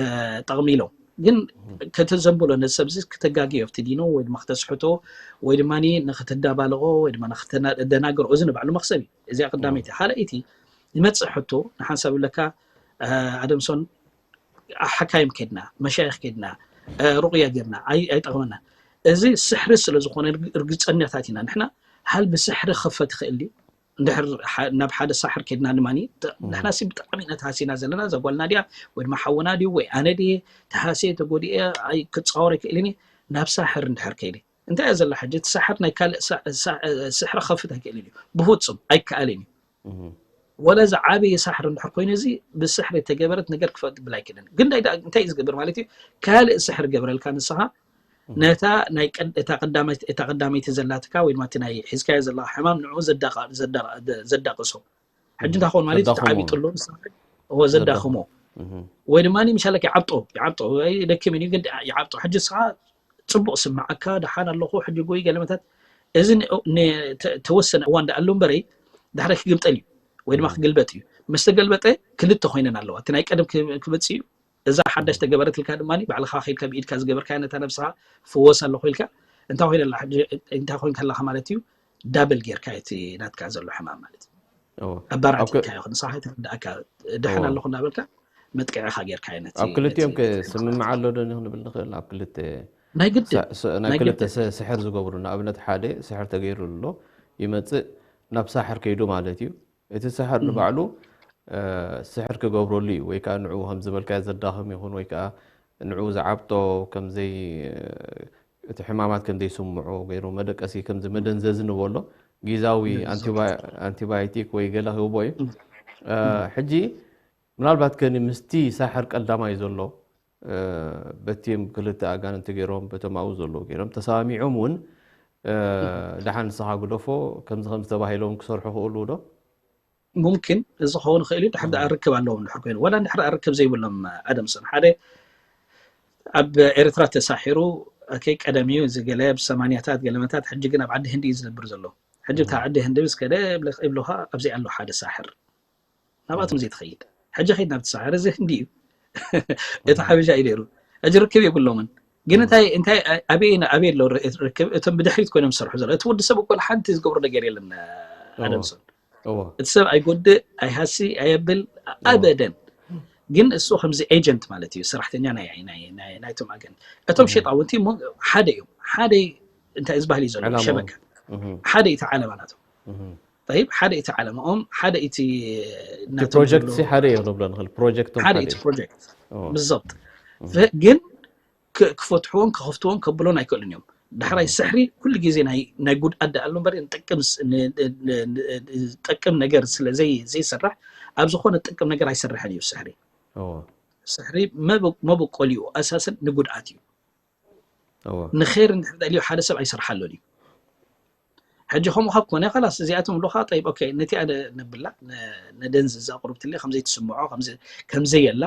ጠቕሚ ኢሎም። ግን እም። ከተዘንብሎ ነዚ ሰብዚ ክተጋግዮ ኣብቲ ዲኑ ወይ ድማ ክተስሕቶ ወይ ድማ ንኽትዳባልቖ ወይ ድማ ንኽተደናግሮ፣ እዚ ንባዕሉ መኽሰብ እዩ። እዚኣ ቀዳመይቲ። እም። ካልኣይቲ፣ ይመጽእ ሕቶ ንሓንሳብ ለካ፣ እ፣ ኣደምሶን ሓካይም ከድና፣ መሻይኽ ከድና፣ እ፣ ሩቕያ ጌርና፣ ኣይ-፣ ኣይጠቕመና። እዚ ስሕሪ ስለ ዝኾነ ርግ-፣ ርግጸኛታት ኢና ንሕና። ሃል ብስሕሪ ክኸፈት ይኽእል ድዩ? እንድሕር ናብ ሓደ ሳሕር ከድና ድማ ንሕና ሲ ብጣዕሚ ኢና ተሃሲና ዘለና። እዛ ጓልና ድያ ወይ ድማ ሓውና ድዩ ወይ ኣነ ድየ ተሃስየ ተጎዲኤ ክፃወር ኣይክእልን እየ። ናብ ሳሕር እንድሕር ከይደ እንታይ እያ ዘላ ሕጂ? እቲ ሳሕር ናይ ካልእ ስሕሪ ክኸፍት ኣይክእልን እዩ። ብፍፁም ኣይከኣልን እዩ። ወላ ዝዓበየ ሳሕሪ እንድሕር ኮይኑ እዚ ብስሕሪ ተገበረት ነገር ክፈት ብል ኣይክእልን። ግን እንታይ እዩ ዝገብር ማለት እዩ? ካልእ ስሕሪ ገብረልካ ንስኻ ነታ ናይ እታ ቀዳመይቲ ዘላትካ ወይ ድማ እቲ ናይ ሒዝካዮ ዘለካ ሕማም ንዕኡ ዘዳቕሶ። ሕጂ እንታይ ክኸውን ማለት እዩ? ተዓቢጡ ኣሎ ንስኻ ዘዳኽሞ ወይ ድማ ምሻለክ ይዓብጦ ይዓብጦ ደኪምን እዩ ግን ይዓብጦ። ሕጂ ንስኻ ፅቡቕ ስምዓካ ደሓን ኣለኹ ሕጂ ጎይ ገለመታት እዚ ተወሰነ እዋን ደኣሉ እምበረይ ዳሕረ ክግምጠል እዩ ወይ ድማ ክግልበጥ እዩ። ምስ ተገልበጠ ክልተ ኮይነን ኣለዋ። እቲ ናይ ቀደም ክመፅእ እዩ። እዛ ሓዳሽ ተገበረት ኢልካ ድማ ባዕልኻ ከይድካ ብኢድካ ዝገበርካያ ነታ ነብስኻ ፍወስ ኣለኹ ኢልካ እንታይ ኮይነ እንታይ ኮይንካ ኣለኻ ማለት እዩ። ዳብል ጌርካ እቲ ናትካ ዘሎ ሕማም ማለት እዩ። ኣባራቲካ ይኹን ንስኻ ከይተረዳእካ ደሓን ኣለኹ እናበልካ መጥቅዕኻ ጌርካ ዓይነት ኣብ ክልቲኦም ስምምዓ ኣሎ ዶ ክንብል ንኽእል? ኣብ ክልተ ናይ ግድን ናይ ክልተ ስሕር ዝገብሩ ንኣብነት ሓደ ስሕር ተገይሩ ኣሎ ይመፅእ ናብ ሳሕር ከይዱ ማለት እዩ። እቲ ሳሕር ንባዕሉ ስሕር ክገብረሉ እዩ ወይ ከዓ ንዕኡ ከም ዝበልካዮ ዘዳኽም ይኹን ወይ ከዓ ንዕኡ ዝዓብጦ ከምዘይ እቲ ሕማማት ከም ዘይስምዖ ገይሩ መደቀሲ ከምዚ መደንዘዚ ንበሎ ግዛዊ ኣንቲባዮቲክ ወይ ገለ ክህቦ እዩ። ሕጂ ምናልባት ከኒ ምስቲ ሳሕር ቀዳማይ ዘሎ በቲም ክልተ ኣጋንንቲ ገይሮም በቶም ኣብኡ ዘለዉ ገይሮም ተሰማሚዖም እውን ደሓን ንስኻ ግደፎ ከምዚ ከምዚ ተባሂሎም ክሰርሑ ክእሉ ዶ? ሙምኪን እዚ ክኸውን ይኽእል እዩ። ድሕር ደኣ ርክብ ኣለዎም ድሕር ኮይኑ ዋላ ድሕር ደኣ ርክብ ዘይብሎም ኣደምሶን ሓደ ኣብ ኤርትራ ተሳሒሩ ቀደም እዩ እዚ ገለ ብሰማንያታት ገለመታት ሕጂ ግን ኣብ ዓዲ ህንዲ እዩ ዝነብር ዘሎ። ሕጂ ብታ ዓዲ ህንዲ ምስ ከደ ይብልኻ ኣብዚ ኣሎ ሓደ ሳሕር ናብኣቶም ዘይትኸይድ ሕጂ ኸይድ ናብቲ ሳሕር እዚ ህንዲ እዩ እቲ ሓበሻ እዩ ነይሩ። ሕጂ ርክብ የብሎምን ግን እንታይ እንታይ ኣበይ ኣበይ ኣሎ ርክብ እቶም ብድሕሪት ኮይኖም ዝሰርሑ ዘሎ እቲ ወዲ ሰብ እኮ ሓንቲ ዝገብሮ ነገር የለን። ኣደምሶን እቲ ሰብ ኣይጎድእ ኣይሃሲ ኣየብል ኣበደን። ግን እሱ ከምዚ ኤጀንት ማለት እዩ ሰራሕተኛ ናይቶም ኣገን እቶም ሸጣውንቲ ሓደ እዮም ሓደ እንታይ ዝበሃል እዩ ዘሎ ሸበካ ሓደ እቲ ዓለማ ናቶም ይብ ሓደ እቲ ዓለማኦም ሓደ እቲ ፕሮጀክት ሓደ እዮም ንብሎ ንኽእል ፕሮጀክት ሓደ እቲ ፕሮጀክት ብዘብጥ ግን ክፈትሕዎን ክኸፍትዎን ከብሎን ኣይክእሉን እዮም። ዳሕራይ ስሕሪ ኩሉ ግዜ ናይ ጉድኣት ደኣ ኣሎ እምበር ጠቅም ነገር ስለ ዘይስራሕ ኣብ ዝኾነ ጠቅም ነገር ኣይሰርሐን እዩ ስሕሪ። ስሕሪ መበቆሊኡ ኣሳስን ንጉድኣት እዩ። ንኸይር እንድሕር ደልዩ ሓደ ሰብ ኣይሰርሓሉን እዩ። ሕጂ ከምኡ ካብ ኮነ ላስ እዚኣቶም ብሉካ ጠይብ ኦኬ ነቲኣ ነብላ ነደንዝዛ ቁርብትለ ከምዘይትስምዖ ከምዘየላ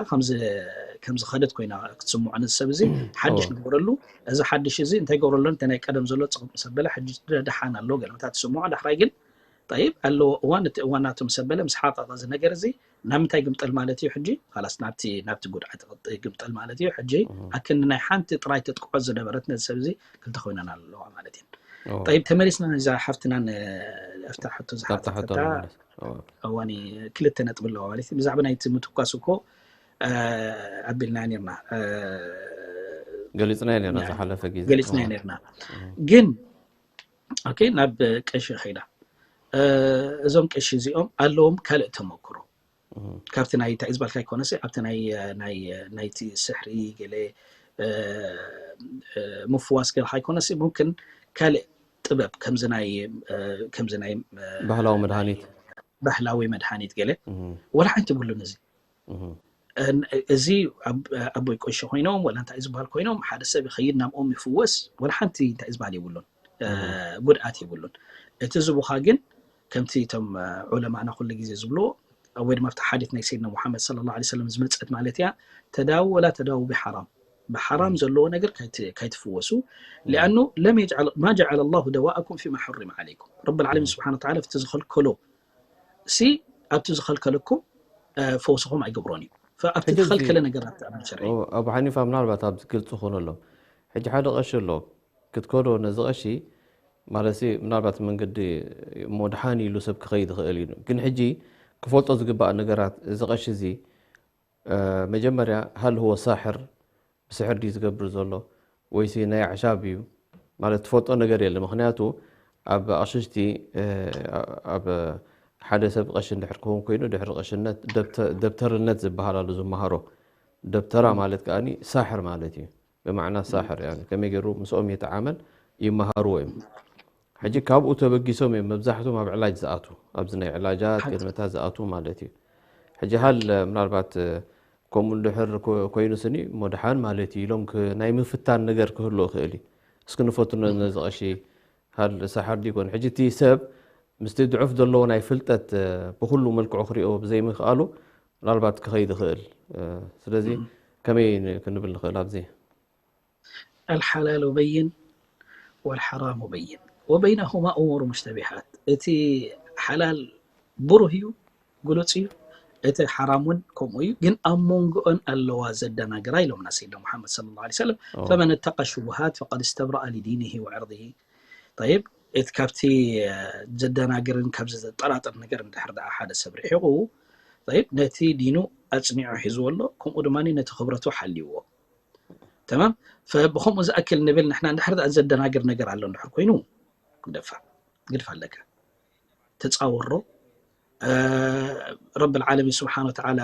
ከምዝኸደት ኮይና ክትስምዖ ነዚ ሰብ እዚ ሓድሽ ንግበረሉ። እዚ ሓድሽ እዚ እንታይ ገብረሎ እንተ ናይ ቀደም ዘሎ ፅቕጥ ምስ ኣበለ ሕጂ ደሓን ኣሎ ገለመታት ትስምዖ ዳሕራይ ግን ጠይብ ኣለዎ እዋን እቲ እዋን ናቱ ምስ ኣበለ ምስ ሓቐቐ እዚ ነገር እዚ ናብ ምንታይ ግምጠል ማለት እዩ ሕጂ ላስ ናብቲ ናብቲ ጉድዓት ግምጠል ማለት እዩ ሕጂ ኣክንዲ ናይ ሓንቲ ጥራይ ተጥቅዖ ዝነበረት ነዚ ሰብ እዚ ክልተ ኮይነን ኣለዋ ማለት እዩ። ጠይብ ተመሊስና ነዛ ሓፍትና ንፍታ ሕቶ ዝሓተተታ እዋኒ ክልተ ነጥቢ ኣለዋ ማለት እዩ። ብዛዕባ ናይቲ ምትኳስ እኮ ኣቢልና ነርና ገሊፅና ነርና ዝሓለፈ ግዜ ገሊፅና ነርና ግን ኦኬ ናብ ቀሺ ኸይዳ እዞም ቀሺ እዚኦም ኣለዎም ካልእ ተመክሮ ካብቲ ናይ እንታይ ዝበልካ ኣይኮነሲ ኣብቲ ናይ ናይ ናይቲ ስሕሪ ገለ ምፍዋስ ገለ ኣይኮነሲ ሙምክን ካልእ ጥበብ ከምዚ ናይ ከምዚ ናይ ባህላዊ መድሃኒት ባህላዊ መድሃኒት ገለ ወላ ሓንቲ ብሉን እዚ እዚ ኣቦይ ቆሾ ኮይኖም ወላ እንታይ ዝበሃል ኮይኖም ሓደ ሰብ ይኸይድ ናብኦም ይፍወስ ወላ ሓንቲ እንታይ ዝበሃል የብሉን ጉድኣት የብሉን። እቲ ዝቡኻ ግን ከምቲ እቶም ዑለማና ኩሉ ግዜ ዝብልዎ ወይ ድማ ኣብቲ ሓዲት ናይ ሰይድና ሙሓመድ صلى الله عليه وسلم ዝመፀት ማለት እያ ተዳው ወላ ተዳው ብሓራም ብሓራም ዘለዎ ነገር ካይትፍወሱ ሊኣኑ ለም የጅዓል ማ ጀዓለ ላሁ ደዋእኩም ፊማ ሐሪመ ዓለይኩም ረብ ልዓለሚን ስብሓን ወተዓላ ኣብቲ ዝኸልከሎ ሲ ኣብቲ ዝኸልከለኩም ፈውስኹም ኣይገብሮን እዩ ኣብቲ ዝኸልከለ ነገራት ኣብ ሸርዒ ኣቡ ሓኒፋ ምናልባት ኣብዚ ግልፂ ክኾነሎም ሕጂ ሓደ ቀሺ ኣሎ ክትከዶ ነዚ ቀሺ ማለት ምናልባት መንገዲ እሞ ድሓን ኢሉ ሰብ ክኸይድ ይኽእል እዩ ግን ሕጂ ክፈልጦ ዝግባእ ነገራት እዚ ቀሺ እዚ መጀመርያ ሃል ህወ ሳሕር ብስሕር ድዩ ዝገብር ዘሎ ወይሲ ናይ ኣዕሻብ እዩ ማለት ትፈልጦ ነገር የለ ምክንያቱ ኣብ ኣቕሽሽቲ ኣብ ሓደ ሰብ ቐሺ እንድሕር ክኸውን ኮይኑ ድሕሪ ቐሽነት ደብተርነት ዝበሃል ኣሎ ዝመሃሮ። ደብተራ ማለት ከኣ ሳሕር ማለት እዩ። ብማዕና ሳሕር ከመይ ገይሩ ምስኦም የተዓመል ይመሃርዎ እዮም። ሕጂ ካብኡ ተበጊሶም እዮም መብዛሕትኦም ኣብ ዕላጅ ዝኣትዉ፣ ኣብዚ ናይ ዕላጃት ገድመታት ዝኣትዉ ማለት እዩ። ሕጂ ሃል ምናልባት ከምኡ እንድሕር ኮይኑ ስኒ እሞ ደሓን ማለት እዩ ኢሎም ናይ ምፍታን ነገር ክህሉ ይኽእል እዩ። እስኪ ንፈትኖ ነዚ ቐሺ ሃል ሳሕር ድዩ ይኮን? ሕጂ እቲ ሰብ ምስቲ ድዑፍ ዘለዎ ናይ ፍልጠት ብኩሉ መልክዑ ክሪኦ ብዘይምኽኣሉ ምናልባት ክኸይድ ይኽእል። ስለዚ ከመይ ክንብል ንኽእል ኣብዚ? الحلال بين والحرام بين وبينهما أمور مشتبهات። እቲ ሓላል ብሩህ እዩ፣ ግሉጽ እዩ። እቲ ሓራም እውን ከምኡ እዩ፣ ግን ኣብ መንጎኦን ኣለዋ ዘደናግራ ኢሎምና ሰይድና ሙሓመድ ሰለላሁ ዐለይሂ ወሰለም። ፈመን እተቃ ሽቡሃት ፈቀድ እስተብረአ ሊዲኒሂ ወዕርዲሂ። ጠይብ፣ እቲ ካብቲ ዘደናግርን ካብዚ ዘጠራጥር ነገር እንድሕር ደኣ ሓደ ሰብ ርሒቑ፣ ጠይብ፣ ነቲ ዲኑ ኣጽኒዑ ሒዝዎ ኣሎ፣ ከምኡ ድማ ነቲ ክብረቱ ሓልይዎ። ተማም። ብከምኡ ዝኣክል ንብል ንሕና እንድሕር ደኣ ዘደናግር ነገር ኣሎ እንድሕር ኮይኑ ግደፋ ግድፍ ኣለካ ተፃወሮ። ረብ ልዓለሚን ስብሓን ወተዓላ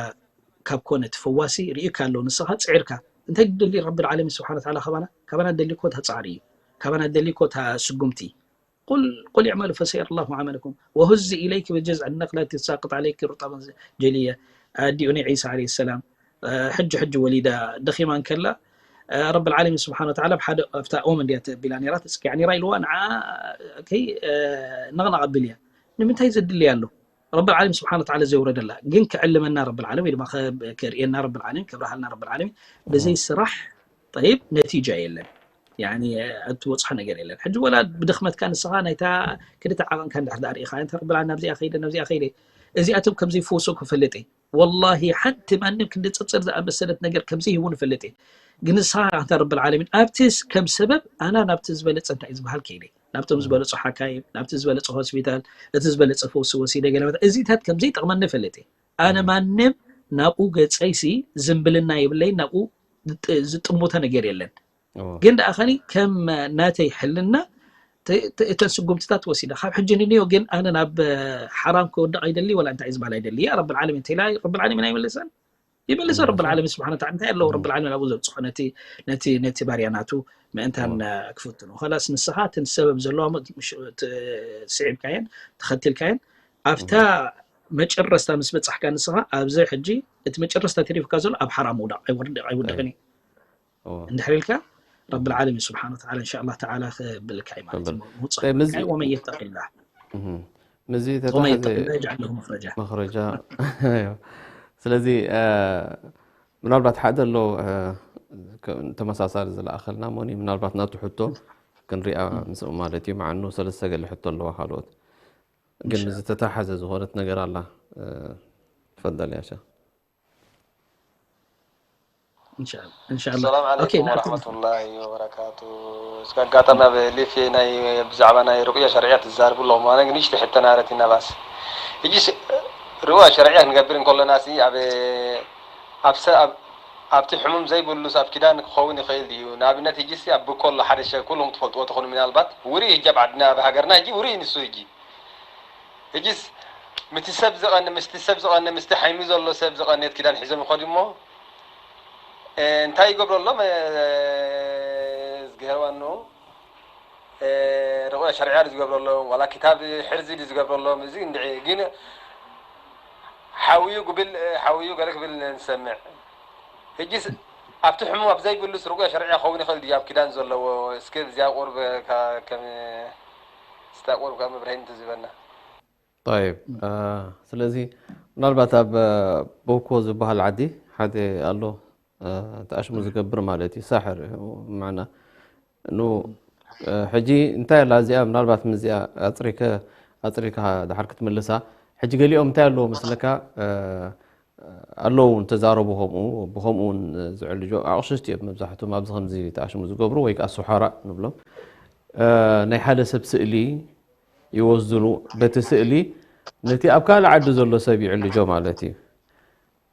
ካብ ኮነ እቲ ፈዋሲ ርእካ ኣሎ ንስኻ ፅዒርካ እንታይ ደሊ ረብ ልዓለሚን ስብሓን ወተዓላ ካባና ካባና ደሊ እኮ እታ ፃዕሪ እዩ። ካባና ደሊ እኮ እታ ስጉምቲ። ቁል ቁል እዕመሉ ፈሰየረ ላሁ ዓመለኩም ወሁዚ ኢለይክ ብጀዝዕ ነክለት ትሳቅጥ ዓለይክ ሩጣበን ጀልየ። ኣዲኡ ናይ ዒሳ ዓለይሂ ሰላም ሕጂ ሕጂ ወሊዳ ደኺማ እንከላ ረብ ልዓለሚን ስብሓን ወተዓላ ብሓደ ኣብታ ኦም እንድያ ተቢላ ነራ ተፅኪዓ ነራ ኢልዋ ንዓ ከይ ነቕነቕ ኣቢል እያ። ንምንታይ ዘድልያ ኣሎ? ረብ ልዓለሚን ስብሓን ወተዓላ ዘውረደላ ግን ክዕልመና ረብ ልዓለሚን ወይ ድማ ከርእየና ረብ ልዓለሚን ከብርሃልና ረብ ልዓለሚን ብዘይ ስራሕ ጠይብ ነቲጃ የለን። ያኒ እትበፅሖ ነገር የለን። ሕጂ ወላ ብድኽመትካ ንስኻ ናይታ ክልተ ዓቐንካ እንድሕር ደኣ ርኢኻ እንተ ረብ ልዓለሚን ናብዚኣ ከይደ ናብዚኣ ከይደ እዚኣቶም ከምዘይፈውሱ ክፈልጥ እየ። ወላሂ ሓንቲ ማንም ክንዲ ፅፅር ዝኣመሰለት ነገር ከምዘይህቡ ንፈልጥ እየ። ግን ንስኻ ኣንታ ረብ ልዓለሚን ኣብቲ ከም ሰበብ ኣና ናብቲ ዝበለፀ እንታይ እዩ ዝበሃል ከይደ ናብቶም ዝበለፁ ሓካይም ናብቲ ዝበለፀ ሆስፒታል እቲ ዝበለፀ ፈውሲ ወሲደ ገለ እዚታት ከምዘይጠቕመኒ እፈልጥ እየ። ኣነ ማንም ናብኡ ገፀይሲ ዝምብልና የብለይ ናብኡ ዝጥምቶ ነገር የለን። ግን ደኣ ኸኒ ከም ናተይ ሕልና እተን ስጉምትታት ወሲደ ካብ ሕጂ ንንዮ ግን ኣነ ናብ ሓራም ክወድቕ ኣይደሊ ወላ እንታይ ዝበሃል ኣይደሊ ያ ረብ ልዓለሚን እንተ ኢላ ረብ ልዓለሚን ኣይመልሰን ይመልሰ ረብ ልዓለሚን ስብሓን ወተዓላ እንታይ ኣለዎ ረብ ልዓለሚን ኣብኡ ዘብፅሖ ነቲ ነቲ ነቲ ባርያ ናቱ ምእንታን ክፍትኑ ኸላስ ንስኻ እተን ሰበብ ዘለዋ ስዒብካየን ተኸቲልካየን ኣብታ መጨረስታ ምስ በፃሕካ ንስኻ ኣብዚ ሕጂ እቲ መጨረስታ ተሪፉካ ዘሎ ኣብ ሓራም ምውዳቕ ኣይወርድ ኣይውድቕን እዩ እንድሕር ኢልካ ረብ ልዓለሚን ስብሓን ወተዓላ እንሻ ኣላህ ተዓላ ክብልካ እዩ ማለት እዩ ምውፃእ ምዚ ወመን የተቂላህ ምዚ ወመን ተታሕዘ የተቂላህ የጅዓል ለሁ መኽረጃ መኽረጃ ስለዚ ምናልባት ሓደ ኣሎ ተመሳሳሊ ዝለኣኸልና ሞኒ ምናልባት ናቱ ሕቶ ክንሪኣ ምስኡ ማለት እዩ መዓኑ ሰለስተ ገለ ሕቶ ኣለዋ ካልኦት ግን ዝተታሓዘ ዝኾነት ነገር ኣላ ትፈደል ያሻ እንሻላ ሰላም ዓለይኩም ወረሕመቱላሂ ወበረካቱ። እስከ ኣጋጣሚ ኣብ ሊፍ ናይ ብዛዕባ ናይ ርቁያ ሸርዕያ ትዛርቡ ኣለኹም። ኣነ ግን ንእሽተይ ሕቶ ናረቲ ናባስ ሕጂ ርቁያ ሸርዕያ ክንገብር እንከለና ሲ ኣብ ኣብ ሰ ኣብ ኣብቲ ሕሙም ዘይብሉስ ኣብ ኪዳን ክኸውን ይኽእል ድዩ? ንኣብነት ሕጂ ሲ ኣብ ብኮሎ ሓደ ሸ ኩልኹም ትፈልጥዎ ትኾኑ ምናልባት ውሪ ሕጂ ኣብ ዓድና ኣብ ሃገርና ሕጂ ውሪ ንሱ ሕጂ ሕጂስ ምቲ ሰብ ዝቐነ ምስቲ ሰብ ዝቐነ ምስቲ ሓይሚ ዘሎ ሰብ ዝቐንየት ኪዳን ሒዞም ይኸዱ እሞ እንታይ ይገብረሎም ዝገርባኑ ርቑያ ሸርዕያ ዝገብረሎም ዋላ ክታብ ሕርዚ ዝገብረሎም እዚ እንድዒ ግን ሓውዩ ጉብል ሓውዩ ገለ ክብል ንሰምዕ ሕጂስ ኣብቲ ሕሙም ኣብ ዘይብሉስ ርቑያ ሸርዕያ ክኸውን ይኽእል ድዩ ኣብ ኪዳን ዘለዎ እስኪ እዚኣ ቁርብ ከም ስታ ቁርብ ካብ መብርሂ እንተዝበና طيب ስለዚ ምናልባት ኣብ ቦኮ ዝበሃል ዓዲ ሓደ ኣሎ ተኣሽሙ ዝገብር ማለት እዩ ሳሕር ማዕና ኑ ሕጂ እንታይ ኣላ እዚኣ ምናልባት ምዚኣ ኣፅሪከ ኣፅሪካ ድሓር ክትምልሳ ሕጂ ገሊኦም እንታይ ኣለዎ መስለካ ኣለዉ እውን ተዛረቡ ከምኡ ብከምኡ እውን ዝዕልጆ ኣቕሽሽቲ እዮም መብዛሕትኦም ኣብዚ ከምዚ ተኣሽሙ ዝገብሩ ወይ ከዓ ሱሓራ ንብሎም ናይ ሓደ ሰብ ስእሊ ይወስድሉ በቲ ስእሊ ነቲ ኣብ ካልእ ዓዲ ዘሎ ሰብ ይዕልጆ ማለት እዩ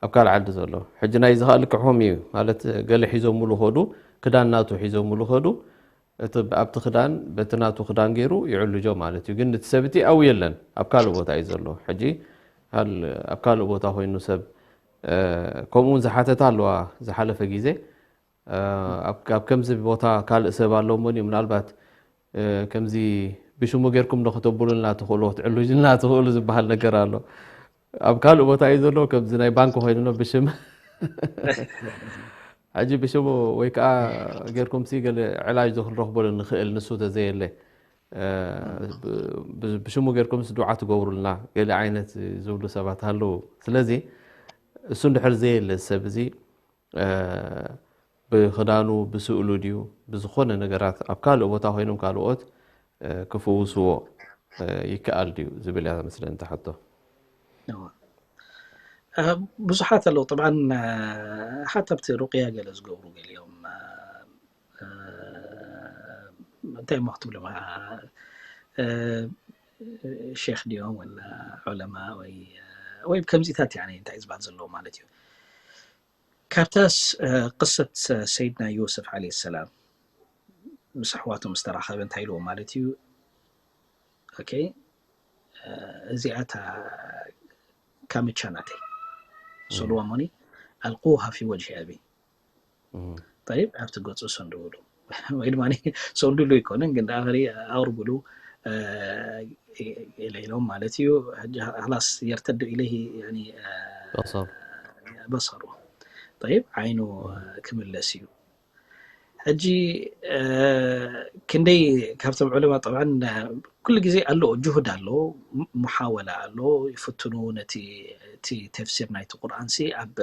ኣብ ካልእ ዓዲ ዘሎ ሕጂ ናይ ዝኸኣል ክሕም እዩ ማለት ገለ ሒዞምሉ ከዱ ክዳን ናቱ ሒዞምሉ ከዱ እቲ ኣብቲ ክዳን በቲ ናቱ ክዳን ገይሩ ይዕልጆ ማለት እዩ። ግን እቲ ሰብ እቲ ኣብኡ የለን፣ ኣብ ካልእ ቦታ እዩ ዘሎ። ሕጂ ኣብ ካልእ ቦታ ኮይኑ ሰብ ከምኡ እውን ዝሓተታ ኣለዋ ዝሓለፈ ግዜ። ኣብ ከምዚ ቦታ ካልእ ሰብ ኣሎ እሞ ምናልባት ከምዚ ብሽሙ ጌርኩም ዶ ከተብሉልና ትኽእሉ ክትዕልጅልና ትኽእሉ ዝበሃል ነገር ኣሎ። ኣብ ካልእ ቦታ እዩ ዘሎ፣ ከምዚ ናይ ባንክ ኮይኑ ብሽም ሕጂ ብሽሙ ወይ ከዓ ጌርኩም ሲ ገለ ዕላጅ ዶ ክንረኽበሉ ንኽእል፣ ንሱ ተዘየለ ብሽሙ ጌርኩም ዱዓ ትገብሩልና ገለ ዓይነት ዝብሉ ሰባት ኣለዉ። ስለዚ እሱ እንድሕር ዘየለ ሰብ እዚ ብኽዳኑ ብስእሉ ድዩ ብዝኾነ ነገራት ኣብ ካልእ ቦታ ኮይኖም ካልኦት ክፍውስዎ ይከኣል ድዩ ዝብል እያ መስለኒ እታ ሕቶ። ብዙሓት ኣለዉ። ጠብዓን ሓታ ኣብቲ ሩቅያ ገለ ዝገብሩ ገሊኦም እንታይ እሞ ክትብሎም ሼክ ድዮም ወላ ዑለማ ወይ ወይ ከምዚታት ያኒ እንታይ ዝበሃል ዘለዎ ማለት እዩ። ካብታስ ቅሰት ሰይድና ዮስፍ ዓለይሂ ሰላም ምስ ኣሕዋቱ ምስ ተራኸበ እንታይ ኢልዎ ማለት እዩ? ኦኬ እዚኣ እታ ካምቻ ናተይ ሰልዋ ሞኒ ኣልቁሃ ፊ ወጅሂ ኣቢ ጠይብ ኣብቲ ገፁ ሰንድውሉ ወይ ድማ ሰንዱሉ ኣይኮነን ግን ዳኣኸሪ ኣቅርቡሉ ኢለ ኢሎም ማለት እዩ። ላስ የርተዱ ኢለይሂ በሰሩ ጠይብ ዓይኑ ክምለስ እዩ። ሕጂ ክንደይ ካብቶም ዑለማ ጠብዓን ኩሉ ግዜ ኣሎ ጅሁድ ኣሎ ሙሓወላ ኣሎ ይፍትኑ ነቲ እቲ ተፍሲር ናይቲ ቁርኣን ሲ ኣብ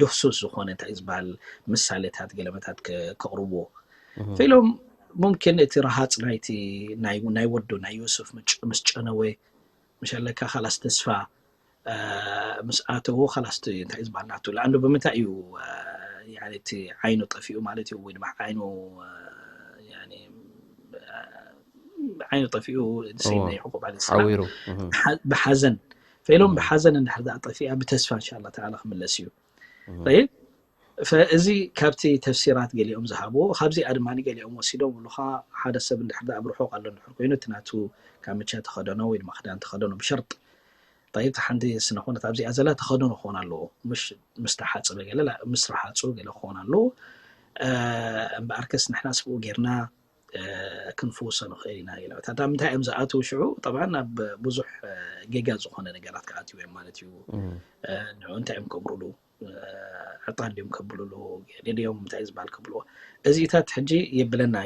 ድህሱስ ዝኾነ እንታይ ዝበሃል ምሳሌታት ገለመታት ከቕርብዎ ፈኢሎም ሙምኪን እቲ ረሃፅ ናይቲ ናይ ወዱ ናይ ዩሱፍ ምስ ጨነወ ምሸለካ ካላስ ተስፋ ምስ ኣተዎ ካላስ እንታይ ዝበሃል ናቱ ለኣንዱ ብምንታይ እዩ እቲ ዓይኑ ጠፊኡ ማለት እዩ ወይ ድማ ዓይኑ ዓይኑ ጠፊኡ ሰይድና ያዕቁብ ዓለ ሰላም ብሓዘን ፈኢሎም ብሓዘን እንድሕር ዳኣ ጠፊኣ ብተስፋ እንሻላ ተዓላ ክምለስ እዩ። ጠይብ እዚ ካብቲ ተፍሲራት ገሊኦም ዝሃብዎ ካብዚኣ ድማ ገሊኦም ወሲዶም ብሉኻ ሓደ ሰብ እንድሕር ዳኣ ብርሑቕ ኣሎ እንድሕር ኮይኑ እቲ ናቱ ካምቻ ተኸደኖ ወይ ድማ ክዳን ተኸደኖ ብሸርጥ ጠይብ ሓንቲ ስነኾነት ኣብዚኣ ዘላ ተኸደኖ ክኾን ኣለዎ ምሽ ምስ ተሓፅበ ገለ ምስ ረሓፁ ገለ ክኾን ኣለዎ። እምበኣርከስ ንሕና ስብኡ ጌርና ክንፍውሶ ንኽእል ኢና ኢሎም። እታ ምንታይ እዮም ዝኣትዉ ሽዑ ጠብዓን ኣብ ብዙሕ ጌጋ ዝኾነ ነገራት ክኣትዉ እዮም ማለት እዩ። ንዑ እንታይ እዮም ከብሩሉ ዕጣን ድዮም ከብሉሉ ገለ ድዮም እንታይ ዝበሃል ከብልዎ እዚታት ሕጂ የብለና